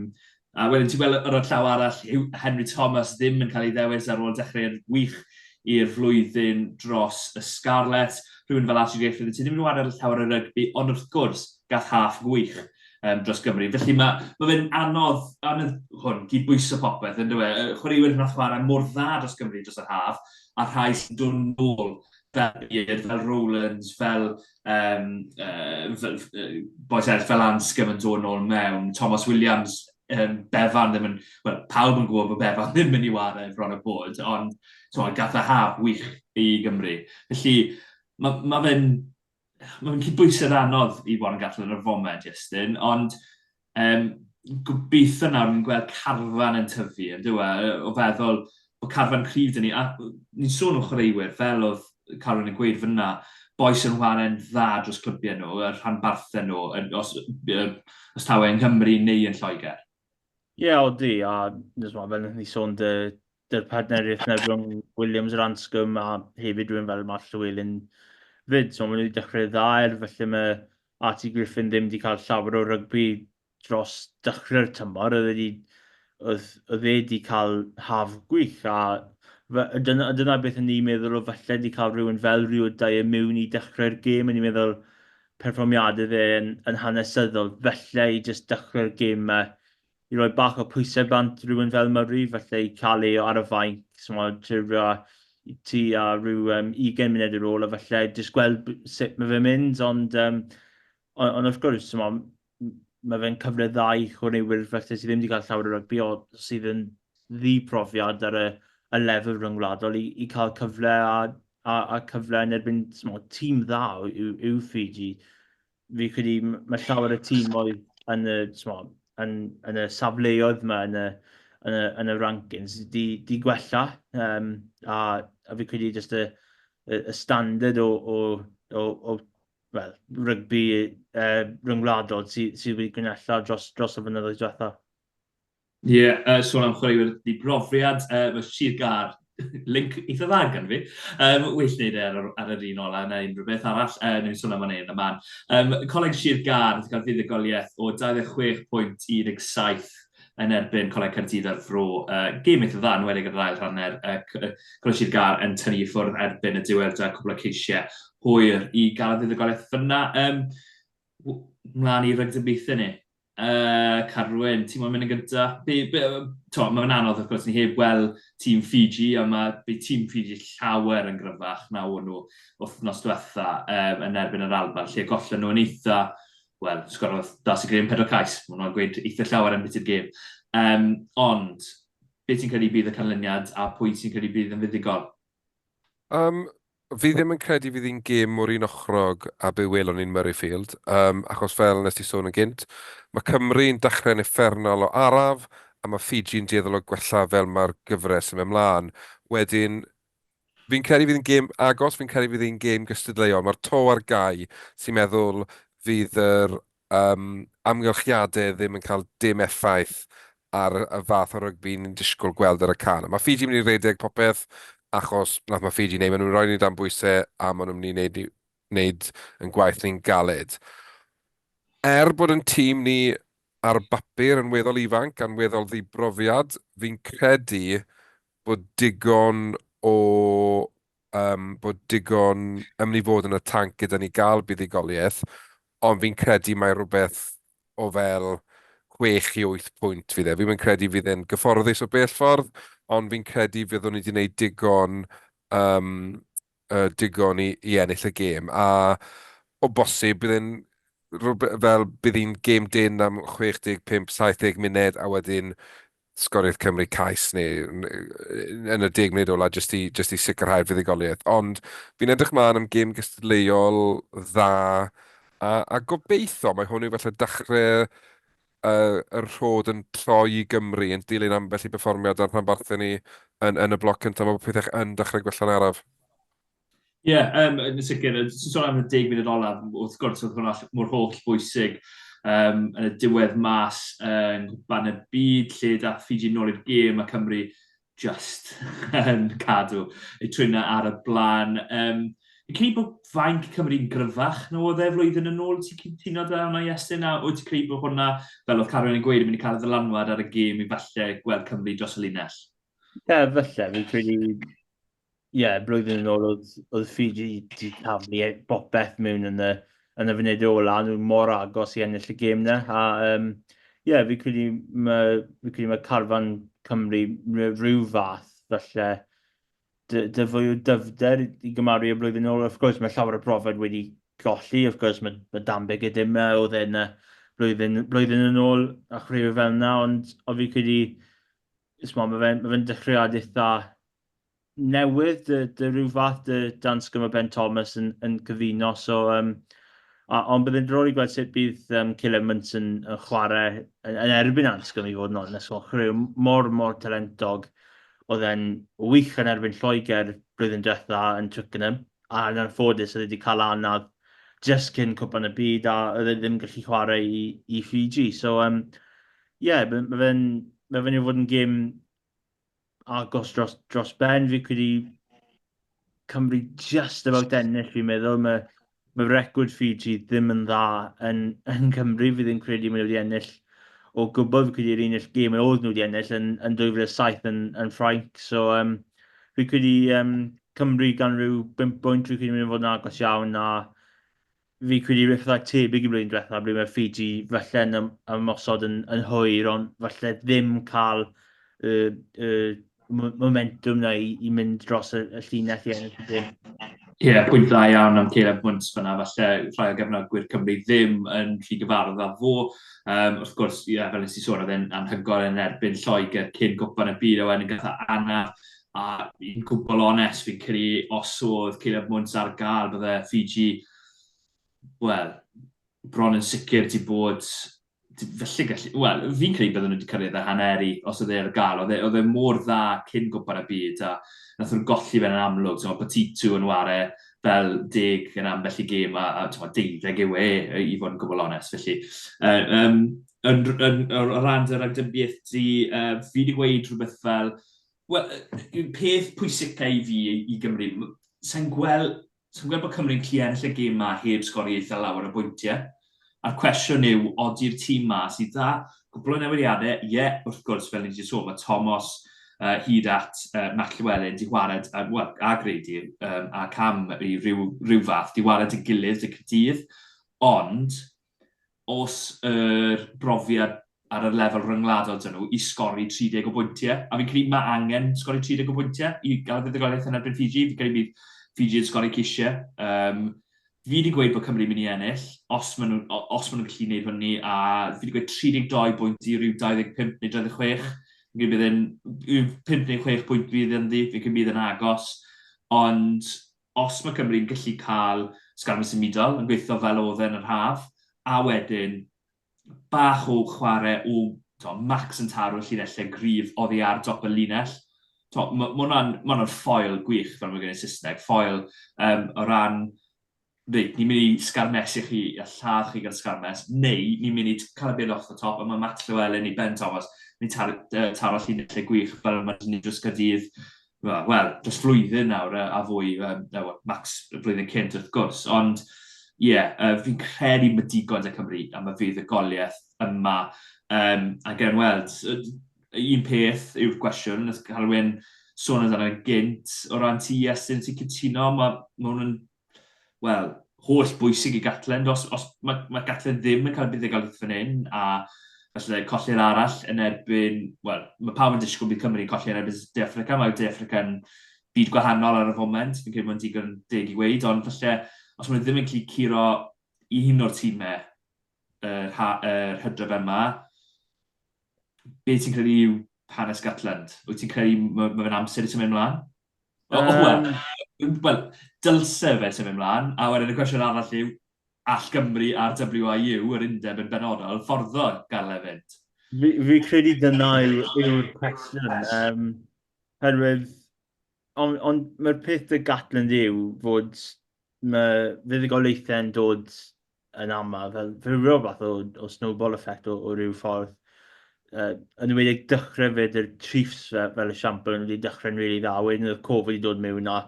S5: a wedyn ti'n gweld ar y llaw arall, Henry Thomas ddim yn cael ei ddewis ar ôl dechreuad gwych i'r flwyddyn dros y Scarlets. Rhywun fel Archie Griffith, ti ddim yn wario llawer o rygbi, ond wrth gwrs, gath haf gwych um, dros Gymru. Felly mae, mae fe'n anodd, anodd hwn, gydbwyso popeth, yn dweud. Chwaraewyr nath chwarae mor dda dros Gymru dros yr haf, a rhai sy'n dod nôl fel Beard, fel Rowlands, fel, um, fel boys eraill, fel Anscombe yn dod nôl mewn, Thomas Williams, um, Bevan ddim yn, wel, pawb yn gwybod bod Bevan ddim yn mynd i wario bron o bod, ond so, gath e haf wych i Gymru. Felly, mae ma fe'n ma fe'n cydbwysedd anodd i Warren Gatland ar y foment, Iestyn, ond um, gobeithio nawr ni'n gweld carfan yn tyfu, yn dyw e, o feddwl bod carfan cryf dyn ni, a ni'n sôn o chwaraewyr, fel oedd Carwyn yn gweud fyna, bois yn chwarae'n dda dros clybiau nhw, y rhanbarthau nhw, os, os tawe yng Nghymru neu yn Lloegr.
S7: Ie, yeah, odi, a nes ma, fel wnaethon ni sôn dy, dy'r partneriaeth yna rhwng Williams a Anscombe a hefyd rhywun fel Matt Llewellyn fyd. So maen nhw wedi dechrau dda er, felly mae Archie Griffin ddim wedi cael llawer o rygbi dros dechrau'r tymor. Oedd e wedi, oedd, oedd e wedi cael haf gwych a dyna, dyna beth o'n i'n meddwl o falle wedi cael rhywun fel Rio Dyer mewn i dechrau'r gêm. O'n i'n meddwl perfformiadau fe yn, yn hanesyddol, falle i jyst dechrau'r gêm yma, i roi bach o pwysau bant rhywun fel Murray, falle i cael ei ar y fainc, so ti a rhyw um, 20 munud ar ôl, a falle jyst gweld sut mae fe'n mynd, ond, um, on, ond wrth gwrs, so, mae fe'n cyfle dda i chwaraewyr falle sydd ddim wedi cael llawer o rygbi, o sydd yn ddi-profiad ar y, y lefel rhyngwladol i, i cael cyfle a, a, a cyfle yn erbyn mo, tîm dda yw, yw Fiji. Fi credu mae llawer o tîm oedd yn y, mo, yn, yn y safleoedd yma, yn y, yn y, yn y rankings, di, di gwella. Um, a, a fi credu jyst y, y, y standard o, o, o, o well, rygbi uh, rhyngwladol sydd sy wedi gwella dros, dros y flynyddoedd diwetha.
S5: Ie, yeah, uh, sôn am chwaraewyr di brofiad, uh, mae Sir Gar, link eitha dda gan fi. Um, well wneud e ar, ar yr un ola neu unrhyw beth arall, uh, neu'n sôn am hynny yn y man. Um, Coleg Sir Gar wedi cael fuddugoliaeth o 26.17 yn erbyn Coleg Caerdydd ar Fro. Uh, gêm eitha dda, yn wedig ar yr ail hanner. Uh, Coleg Sir Gar yn tynnu i ffwrdd erbyn y diwedd da cwbl o ceisiau hwyr i gael y fuddugoliaeth fyna. Um, mlaen i rygdybiaethau ni. Uh, Carwyn, ti'n moyn mynd yn gynta? Be, be, to, mae'n anodd, wrth gwrs, ni heb gweld tîm Fiji, a mae be tîm Fiji llawer yn gryfach na o'n nhw wythnos diwetha um, yn erbyn yr Alban, lle gollon nhw yn eitha, wel, sgorodd Darcy Graham pedwar cais, maen nhw'n gweud eitha llawer am beth gêm. Um, ond, be ti'n credu bydd y canlyniad a pwy ti'n credu bydd yn fuddugol?
S6: Um, Fi ddim yn credu fydd hi'n gêm mor unochrog â be welon ni'n Murrayfield, yym, achos fel wnest ti sôn yn gynt, mae Cymru'n dechrau'n uffernol o araf, a mae Fiji'n dueddol o gwella fel mae'r gyfres yn mynd mlaen. Wedyn, fi'n credu fydd hi'n gêm agos, fi'n credu fydd hi'n gêm gystadleuol. Mae'r to ar gau sy'n meddwl fydd yr yym, amgylchiadau ddim yn cael dim effaith ar y fath o rygbi ni'n disgwyl gweld ar y can. Mae Fiji mynd i redeg popeth achos nath mae Fiji wneud, maen nhw'n rhoi ni dan bwysau a maen nhw'n mynd i wneud, wneud yn gwaith ni'n galed. Er bod yn tîm ni ar bapur yn weddol ifanc a'n weddol ddibrofiad, fi'n credu bod digon o um, bod digon yn mynd i fod yn y tanc gyda ni gael buddugoliaeth, ond fi'n credu mai rhywbeth o fel 6 i 8 pwynt fydd e. Fi'n credu fydd e'n gyfforddus o bell ffordd, ond fi'n credu fyddwn ni wedi gwneud digon, um, uh, digon i, i ennill y gêm. A o bosib bydd e'n fel bydd hi'n gêm dyn am 65, 70 munud a wedyn sgoriodd Cymru cais neu yn y deg munud ola jyst i, jyst i sicrhau'r fuddugoliaeth. Ond fi'n edrych mlaen am gêm gystadleuol dda a, a gobeithio mae hwn yw falle dechrau uh, y rhod yn troi i Gymru yn dilyn ambell i berfformiad ar rhanbarthau ni yn, yn y bloc cyntaf. Mae pethau yn dechrau gwella'n araf.
S5: Ie, yeah, um, yn sicr, ti'n sôn am y deg munud olaf, wrth gwrs oedd hwnna mor holl bwysig um, yn y diwedd mas yng Nghwpan y Byd, lle dath Fiji nôl i'r gêm a Cymru just yn cadw eu trwyna ar y blaen. Um, fi'n credu bod fainc Cymru'n gryfach na oedd e flwyddyn yn ôl. Ti'n cytuno da hwnna, Iestyn? A wyt ti'n credu bod hwnna, fel oedd Carwyn yn gweud, yn mynd i cael y ddylanwad ar y gêm i falle gweld Cymru dros y linell?
S7: Ie, yeah, falle. Fi'n credu ie, yeah, blwyddyn yn ôl oedd, oedd Fiji wedi taflu e, bopeth mewn yn y, yn y funud ola, nhw mor agos i ennill y gêm na. A um, ie, yeah, fi credu mae, fi credu mae carfan Cymru rhyw fath, falle, dy, dy fwy o dyfder i gymaru y blwyddyn ôl. Of course, mae llawer o brofiad wedi golli, of course, mae, mae Dan Biggar dim e, oedd e'n blwyddyn, blwyddyn yn ôl a chwaraewyr fel yna, ond o fi credu, mae fe'n ma fe dechreuad eitha newydd, dy, dy rhyw fath dy Danscombe a Ben Thomas yn, yn cyfuno, so, um, a, ond byddai'n diddorol i gweld sut bydd um, Caleb Munson yn chwarae yn, yn erbyn Anscombe i fod yn onest, wel, chwarae mor, mor talentog. Oedd e'n wych yn erbyn Lloegr blwyddyn diwetha yn Twickenham, a yn anffodus oedd e wedi cael anaf just cyn Cwpan y Byd a oedd e ddim gallu chwarae i, i Fiji. So, um, yeah, mae fe'n ma fe'n fod yn gêm agos dros, dros ben. Fi credu Cymru just about ennill, fi'n meddwl. Mae, mae record Fiji ddim yn dda yn, yn Cymru. Fi ddim credu maen nhw wedi ennill o gwbl. Fi credu yr unig gêm oedd nhw wedi ennill yn, yn 2007 yn, yn Ffrainc. So, um, fi credu um, Cymru gan rhyw 5 bwynt, fi credu mynd i fod yn agos iawn a fi credu rhywbeth fatha tebyg i blwyddyn diwetha, ble mae Fiji falle yn ymosod yn, yn hwyr, ond falle ddim cael y, y momentum na i, i mynd dros y, y llinell i ennill y dim.
S5: Ie, yeah, pwynt dda iawn am Caleb Muntz fyna. Falle rhai o gefnogwyr Cymru ddim yn rhy gyfarwydd â fo. Um, wrth gwrs, ie, yeah, fel nes i sôn, oedd e'n anhygoel yn erbyn Lloegr cyn gwpan y byd, a wedyn gath anaf. A i'n gwbl onest, fi'n credu os oedd Caleb Muntz ar gael, bydde Fiji, wel, bron yn sicr di bod, felly gallu, wel, fi'n credu bydden nhw wedi cyrraedd y haneri os oedd e ar gael. Oedd e, oedd e mor dda cyn gwpan y byd, a nath nhw'n golli fe'n amlwg. So, Botitu yn ware fel deg yn ambell i gêm, a, a twa, deuddeg yw e, i fod yn gwbl onest. Felly, uh, um, yn, yn, o ran dy ragdybiaeth di, uh, fi wedi gweud rhywbeth fel Wel, y peth pwysica i fi i Gymru, sa'n gweld, sa gweld bod Cymru'n gallu ennill y gêm ma heb sgori eitha lawer o bwyntiau. A'r cwestiwn yw, odi'r tîm ma sydd dda, cwpl o newidiadau, ie, yeah, wrth gwrs, fel ni wedi sôn, mae Thomas uh, hyd at Matt Llewellyn di wared, uh, well, a Grady um, a Cam i ryw, ryw fath, di wared y gilydd y Cydydd, ond os yr brofiad ar y lefel ryngwladol 'da nhw i sgori 30 o bwyntiau. A fi'n credu mae angen sgori 30 o bwyntiau i gael y fuddugoliaeth yn erbyn Fiji. Fi'n credu bydd Fiji yn sgori ceisiau. Um, fi wedi gweud bod Cymru'n mynd i ennill, os maen nhw'n os maen nhw'n gallu gwneud hynny, a fi wedi gweud 32 bwynt i ryw 25 neu 26. Fi'n credu bydd e'n 5 neu 6 pwynt bydd ynddi, fi'n credu bydd e'n agos. Ond os mae Cymru'n gallu cael sgarmes symudol yn gweithio fel oedd e yn yr haf, a wedyn bach o chwarae o to, Max yn taro llinellau gryf oddi ar dop y linell. To, mae ma hwnna'n ma hwnna ffoil gwych, fel mae gen i Saesneg, ffoil um, o ran, reit, ni'n mynd i sgarmesu chi a lladd chi gan sgarmes, neu ni'n mynd i cael y byd off the top, a mae Matt Llewellyn neu Ben Thomas ni'n taro, taro llinellau gwych fel mae ni'n dros Gaerdydd wel, dros flwyddyn nawr a fwy, um, well, Max y flwyddyn cynt wrth gwrs, ond ie, yeah, fi'n credu mae digon da Cymru am y fuddugoliaeth yma. Um, a gen weld, un peth yw'r gwestiwn, nath Carwyn sôn amdano gynt, o ran ti, Iestyn, ti'n cytuno, mae ma hwn yn wel, holl bwysig i Gatland. Os, os mae, mae Gatland ddim yn cael buddugoliaeth fan hyn, a falle colli'r arall yn erbyn, wel, mae pawb yn disgwyl bydd Cymru'n colli yn erbyn De Affrica, mae De Affrica yn byd gwahanol ar y foment, fi'n credu mae'n digon deg i weud, ond falle os maen nhw ddim yn gallu curo un o'r tîmau yr, ha, yr hydref yma, be ti'n credu yw hanes Gatland? Wyt ti'n credu mae ma fe'n amser i symud ymlaen? Um, Wel, well, dylse fe symud ymlaen, a wedyn y cwestiwn arall yw, all Gymru a'r WIU, yr undeb yn benodol, fforddo gael e fynd?
S7: Fi, fi credu dyna yw'r yw cwestiwn. Um, herwydd, ond on, mae'r peth dy Gatland yw fod mae fuddugoliaethau'n dod yn aml, fel, fel rhyw fath o, o snowball effect o, o ryw ffordd. Uh, yn enwedig dechrau fyd yr Chiefs fel, fel esiampl, yn wedi dechrau'n rili really dda, wedyn oedd Covid wedi dod mewn a,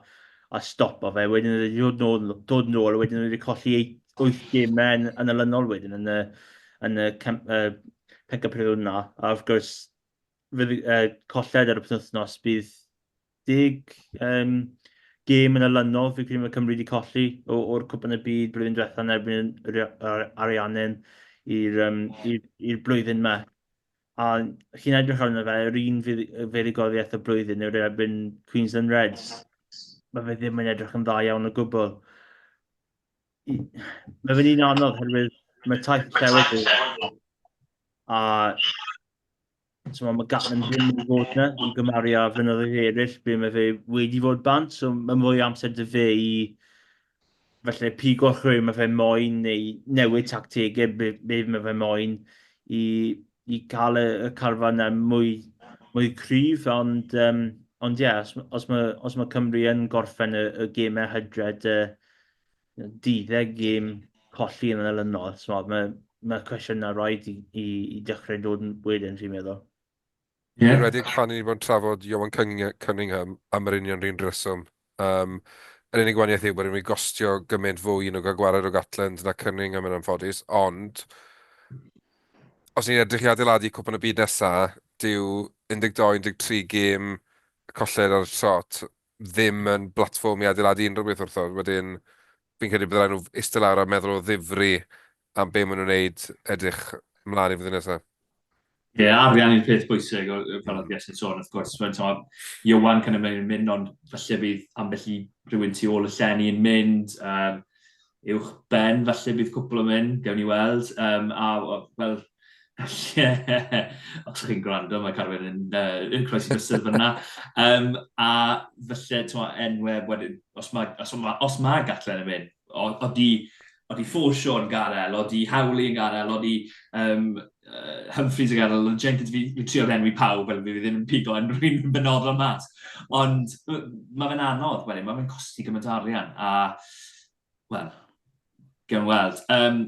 S7: a stopo fe, wedyn oedd wedi dod nôl, dod nôl, wedyn oedd wedi colli 8 gemau yn, yn olynol wedyn yn y, yn y uh, pencampwriaeth yna. A wrth gwrs, fydd, uh, colled ar y penwythnos bydd deg um, gêm yn olynol, fi credu mae Cymru wedi colli o'r Cwpan y Byd blwyddyn diwethaf yn erbyn yr Ariannin i'r um, blwyddyn yma. A chi'n edrych arno fe, yr un fuddugoliaeth y blwyddyn yw'r erbyn Queensland Reds. Mae fe ddim yn edrych yn dda iawn o gwbl. Mae fe'n un anodd herwydd mae taith llewydd a so mae Gatland ddim yn fod yna i gymaru â flynyddoedd eraill ble mae fe wedi fod bant, so mae mwy o amser dy fe i falle pigo rhywun mae fe moyn neu newid tactegau be, be mae fe moyn i, i cael y, y carfan yna mwy, mwy cryf, ond, um, ond ie, yeah, os, os, mae, os mae Cymru yn gorffen y, y gemau hydred, y deuddeg gêm colli yn olynol, so mae, mae cwestiynau rhaid i, i, i dechrau dod yn wedyn, fi'n meddwl.
S6: Yn enwedig pan ni wedi bod yn trafod Ioan Cunningham am yr union 'run reswm. Um, yr unig wahaniaeth yw bod e'n mynd i gostio gymaint fwy i nhw gael gwared o Gatland na Cunningham yn anffodus, ond os ni'n edrych i adeiladu Cwpan y Byd nesa, dyw 12, 13 gêm colled ar y trot ddim yn blatfform i adeiladu unrhyw beth wrtho. Wedyn, fi'n credu bydd rhaid nhw eistedd lawr a meddwl o ddifri am be maen nhw'n wneud edrych ymlaen i flwyddyn nesaf.
S5: Ie, yeah, arian yw'r peth bwysig, fel oedd Iestyn sôn, wrth gwrs. Mae'n so, Iwan kind of yn mynd, ond falle bydd ambell i rhywun tu ôl y llenni yn mynd. Um, uwch ben, falle bydd cwpl yn mynd, gewn ni weld. Um, a, wel, os chi'n gwrando, mae Carwyn yn, uh, yn croesi bysedd fyna. Um, a falle, ti'n enweb wedyn, os mae, os mae, os mae Gatland yn mynd, odi, odi Forshaw yn gadael, odi Howley yn gadael, odi um, Humphreys yn gadael, ond Jenkins fi, fi trio enwi pawb, fel fi ddim yn pigo yn rhywun yn benodol mas. Ond mae fe'n anodd wedyn, mae fe'n costi gymaint o arian, a, wel, gewn weld. Um,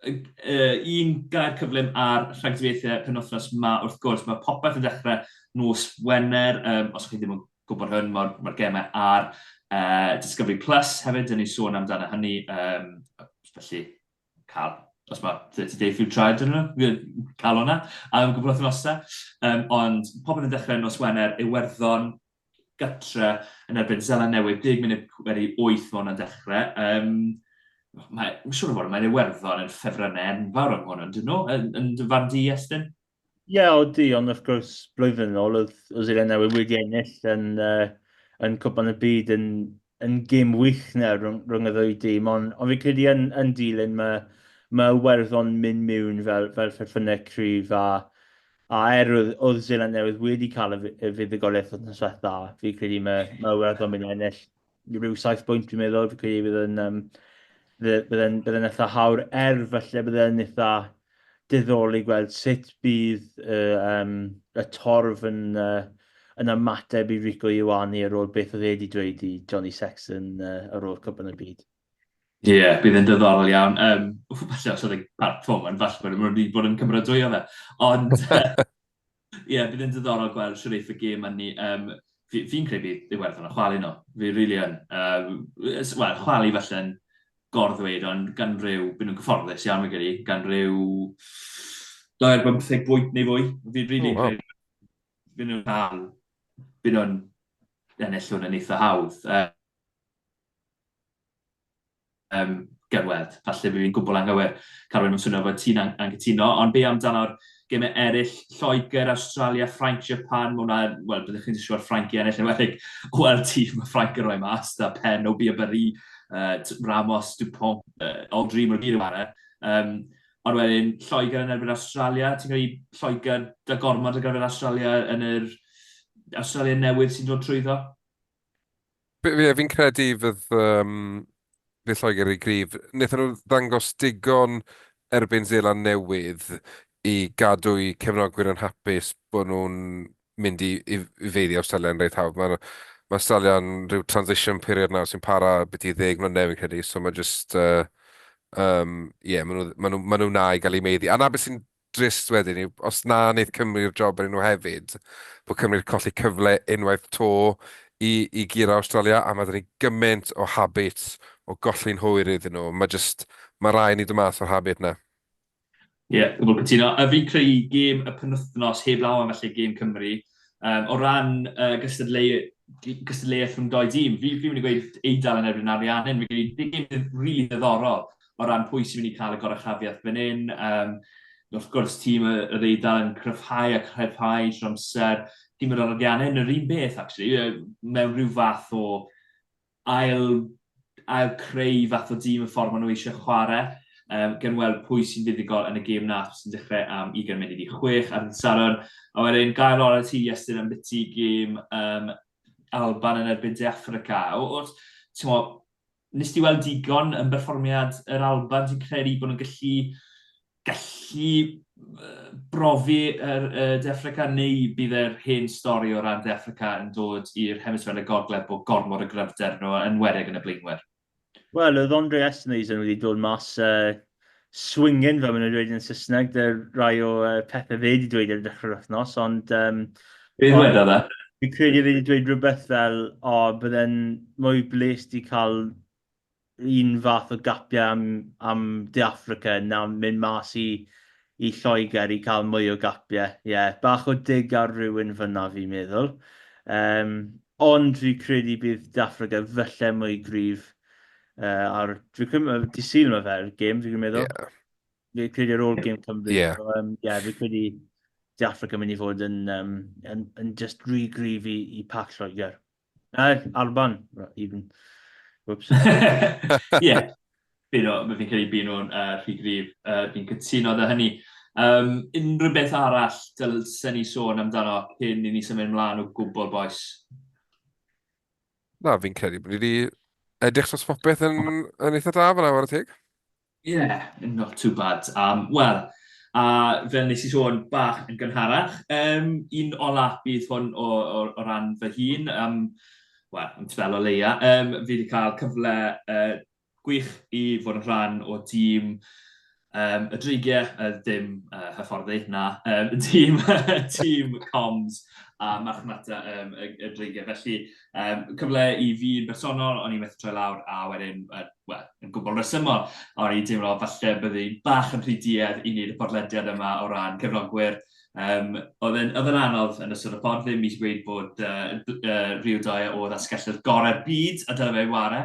S5: un gair cyflym ar rhagdybiaethau penwythnos ma, wrth gwrs, mae popeth yn dechrau nos Wener, um, os chi ddim yn gwybod hwn, mae'r mae gemau ar uh, Discovery Plus hefyd, dyn ni sôn amdano hynny, um, felly cael, os mae 30 Day Food Trial dyn nhw, cael hwnna am gwbl wythnosau. Um, ond popeth yn dechrau nos Wener, Iwerddon, gytre yn erbyn Seland Newydd, 10 munud wedi 8 mae hwnna'n dechrau. Um, mae, mae'n siŵr o fod, mae'n Iwerddon yn ffefrynnau enfawr am hwn, yn nhw? Yn, yn dy farn di, Iestyn?
S7: Ie, yeah, odi, ond wrth gwrs, blwyddyn yn ôl, oedd Seland Newydd wedi ennill yn, uh, yn Cwpan y Byd yn, yn gêm wych na rhwng, rhwng y ddwy dîm, ond, ond fi'n credu yn, yn dilyn mae, mae Iwerddon mynd mewn fel, fel ffefrynnau cryf a A er oedd, oedd Zeland Newydd wedi cael y, y fuddugoliaeth wythnos diwetha, fi'n credu mae, mae Iwerddon mynd i ennill rhyw 7 bwynt dwi'n meddwl, fi'n credu bydd yn, um, bydd yn, bydd yn eitha hawr, er falle bydd yn eitha diddorol i gweld sut bydd y, um, y torf yn, uh, yn ymateb i Rico Ioane ar ôl beth oedd e wedi dweud i Johnny Sexton uh, ar ôl Cwpan y Byd.
S5: Ie, yeah, bydd yn diddorol iawn. Um, falle os oedd e'n Parc Foreman, falle bod nhw'n wedi bod yn cymeradwyo fe. Ond, ie, yeah, bydd yn diddorol gweld sut eiff y gêm hynny. Um, fi'n fi credu bydd Iwerddon yn chwalu nhw. Fi rili really yn. Um, Wel, chwalu falle'n gorddweud, ond gan rhyw, bydd nhw'n gyfforddus iawn fi'n credu, gan rhyw 2 ar 15 bwynt neu fwy. Fi'n rili really oh, wow. credu bydd nhw'n cael, bydd nhw'n ennill hwn yn eitha hawdd. Um, gan weld, falle bydd fi'n gwbl anghywir. Carwyn, mae'n swnio fod ti'n ang anghytuno, ond be amdano'r gemau eraill, Lloegr, Australia, Ffrainc, Japan, mae hwnna, wel, byddwch chi'n disgwyl Ffrainc i ennill, yn enwedig o weld tîm y Ffrainc yn rhoi mas, da Pen, Obi uh, Ramos, Dupont, Audrey, mae'n gyd yn chwarae. Um, ond wedyn, Lloegr yn erbyn Australia, ti'n credu Lloegr da gormod ar gyfer Australia yn yr Australia newydd sy'n dod trwyddo?
S6: Fi, fi'n credu fydd, um, fydd Lloegr i gryf. Wnaethon nhw ddangos digon erbyn Seland Newydd i gadw'u cefnogwyr yn hapus bod nhw'n mynd i, i, i feiddi Awstralia yn reit hawdd. Mae, mae Awstralia yn rhyw transition period nawr sy'n para byti 10 mlynedd fi'n credu, so mae just... Uh, um, yeah, maen nhw, maen nhw, maen nhw na i gael eu maeddu. A na beth sy'n drist wedyn yw, os na wneith Cymru'r job ar nhw hefyd, bod Cymru'n colli cyfle unwaith 'to i, i guro Awstralia, a mae 'da ni gymaint o habits o golli'n hwyr iddyn nhw. Mae just, mae rhaid ni dod mas o'r habit na.
S5: Ie, yeah, gwbl cytuno. A fi'n creu gêm y penwythnos heb law am felly gêm Cymru. Um, o ran uh, gystadleu, gystadleuaeth rhwng doi dîm, fi, fi mynd i gweud Eidal yn erbyn Ariannin. Fi'n credu gêm rili really ddiddorol o ran pwy sy'n mynd i cael y goruchafiaeth fan hyn. Um, wrth gwrs, tîm yr Eidal yn cryfhau a cryfhau trwy'r amser. Tîm yr Ariannin yr un beth, actually, mewn rhyw fath o ail, ail creu fath o dîm y ffordd maen nhw eisiau chwarae. Gan weld pwy sy'n fuddugol yn y gêm na sy'n dechrau am 20 munud i 6 ar ddydd Sadwrn. A wedyn, gael o'r ti, Iestyn, am biti gêm um, Alban yn erbyn De Affrica. O, o, Nes ti weld digon yn berfformiad yr Alban? Ti'n credu bod nhw'n gallu gallu brofi yr De Affrica neu bydd yr hen stori o ran De Affrica yn dod i'r hemisffer y gogledd bod gormod o gryfder nhw yn enwedig yn y blaenwyr?
S7: Wel, oedd Andre Esterhuizen wedi dod mas swinging, fel maen nhw'n dweud yn Saesneg, dy rai o pethau fe wedi dweud ar y dechrau'r wythnos, ond...
S5: Beth wedodd e?
S7: Fi'n credu fe wedi dweud rhywbeth fel, o, bydde'n mwy bles di cael un fath o gapiau am, am De Affrica na mynd mas i, i Lloegr i cael mwy o gapiau. Ie, yeah, bach o dig ar rhywun fyna fi'n meddwl. Um, ond fi'n credu bydd De Affrica falle mwy gryf uh, ar... Fi'n credu, di Sul mae fe'r gêm, fi'n meddwl. Yeah. Fi'n credu ar ôl gêm Cymru.
S6: Yeah.
S7: So, yeah, fi'n credu De Affrica mynd i fod yn, um, yn, yn just rhy gryf i, i pac Lloegr. Alban, even. Whoops.
S5: Ie, fi'n credu byd nhw'n rhy gryf. Fi'n cytuno da hynny. Unrhyw beth arall dylsen ni sôn amdano cyn i ni symud ymlaen o gwbl, bois?
S6: Na, fi'n credu bod ni wedi edrych dros popeth yn, yn eitha da fan awr y teg.
S5: Yeah, not too bad. Wel, a fel nes i sôn bach yn gynharach, um, un ola bydd hwn o, o, o ran fy hun, um, wel, am fel o leia. Um, fi wedi cael cyfle gwych i fod yn rhan o dîm um, y dreigiau, dim hyfforddi, na, um, tîm, tîm comms a marchnata um, y, y dreigiau. Felly, um, cyfle i fi yn bersonol, o'n i'n methu troi lawr a wedyn, wel, yn gwbl resymol, o'n i'n teimlo falle bydde bach yn rhy duedd i wneud y podlediad yma o ran cefnogwyr. Oedd e'n anodd yn ystod y pod, ddim i gweud bod Rio Dyer oedd asgellwr gorau'r byd a dyle fe ware.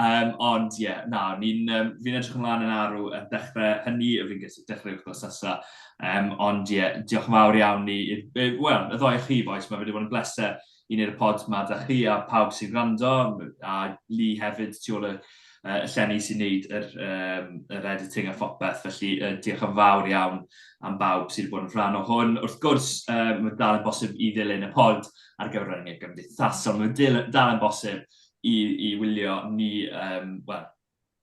S5: Ond ie, yeah, na, ni'n, fi'n edrych ymlaen yn arw yn dechrau hynny, fi'n gallu dechrau wythnos nesaf. Ond ie, yeah, diolch yn fawr iawn i, wel, y ddoi chi, boys, mae wedi bod yn bleser i wneud y pod ma da chi a pawb sy'n gwrando, a Lee hefyd tu ôl y y llenni sy'n neud yr, um, yr editing a phopeth, felly diolch yn fawr iawn am bawb sydd wedi bod yn rhan o hwn. Wrth gwrs, mae dal yn bosib i ddilyn y pod ar gyfryngau gymdeithasol, mae dal yn bosib i, i wylio ni, um, well,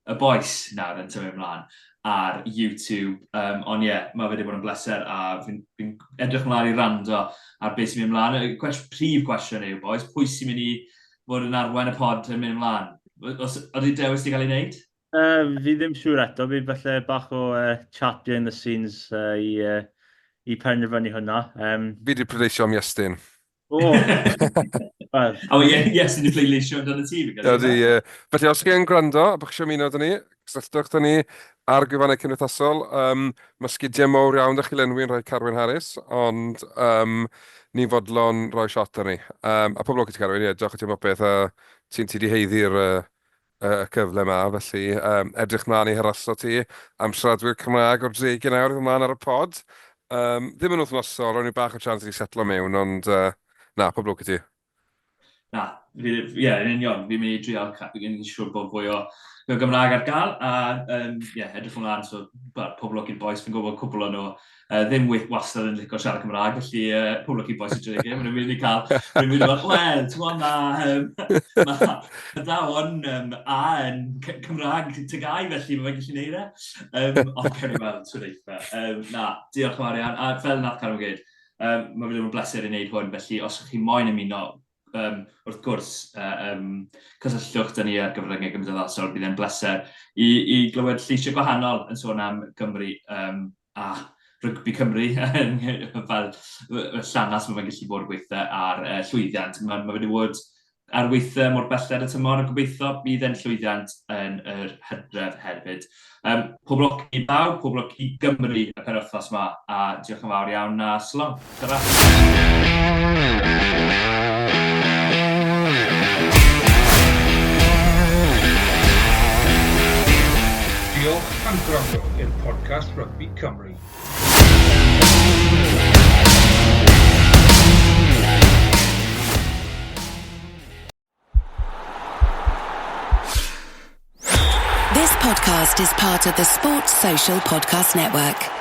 S5: y bois nawr yn symud ymlaen ar YouTube. Ond ie, yeah, mae fe wedi bod yn bleser a fi'n fi edrych ymlaen i rando ar beth sy'n mynd ymlaen. Y cwest, prif gwestiwn yw, boys, pwy sy'n mynd i fod yn arwain y pod yn mynd ymlaen? Os, ydy dewis di gael ei wneud?
S7: Fi ddim siŵr eto, fi falle bach o chat behind the scenes i, i penderfynu hwnna.
S6: Fi wedi pleidleisio am Iestyn.
S7: O! Wel.
S5: O ie, Iestyn wedi pleidleisio amdano ti, fi'n
S6: credu. Ydy, ie. Felly, os chi yn gwrando a bod chi eisiau ymuno 'da ni, cysylltwch 'da ni ar gwefannau cymdeithasol. Um, mae sgidiau mowr iawn 'da chi lenwi yn rhai Carwyn Harris, ond um, ni'n fodlon rhoi shot arni. Um, a pob lwc i ti Carwyn, ie, diolch i ti am bopeth, a ti'n ti 'di haeddu'r uh, y cyfle 'ma, felly um, edrych mlaen i harasso ti am siaradwyr Cymraeg o'r dreigiau nawr i ymlaen ar y pod. Um, ddim yn wythnosol, ro'n i bach o chance i setlo mewn, ond na, pob lwc i ti.
S5: Na, ie, yeah, yn union, fi'n mynd i drial, fi'n siŵr bod fwy o, fwy o Gymraeg ar gael, a ie, yeah, edrych ymlaen, so, well, pob lwc i'r boys, fi'n gwybod cwbl o nhw ddim wastad yn licio siarad Cymraeg, felly pob lwc i'r boys y dreigiau, maen nhw'n mynd i cael, maen nhw'n mynd i fod, wel, ti'n gwybod, mae um, ma, ma athrawon A yn Cymraeg TGAU, felly mae'n gallu neud e. Ond cawn ni weld tro dwytha. Na, diolch yn fawr iawn, a fel nath Carwyn gweud, mae wedi bod yn bleser i wneud hwn, felly os ydych chi moyn ymuno, um, wrth gwrs, um, cysylltwch dyn ni ar gyfryngau gymdeithasol, bydd e'n bleser i, i glywed lleisiau gwahanol yn sôn am Gymru a rygbi Cymru, fel llanas mae fe'n gallu bod weithiau ar llwyddiant. Mae, mae wedi bod ar weithiau mor belled y tymor a gobeithio bydd e'n llwyddiant yn yr hydref hefyd. Um, pob lwc i bawb, pob lwc i Gymru y penwythnos yma, a diolch yn fawr iawn a slon. Tara!
S4: Diolch am gwrando i'r podcast Rygbi Cymru.
S8: podcast is part of the Sports Social Podcast Network.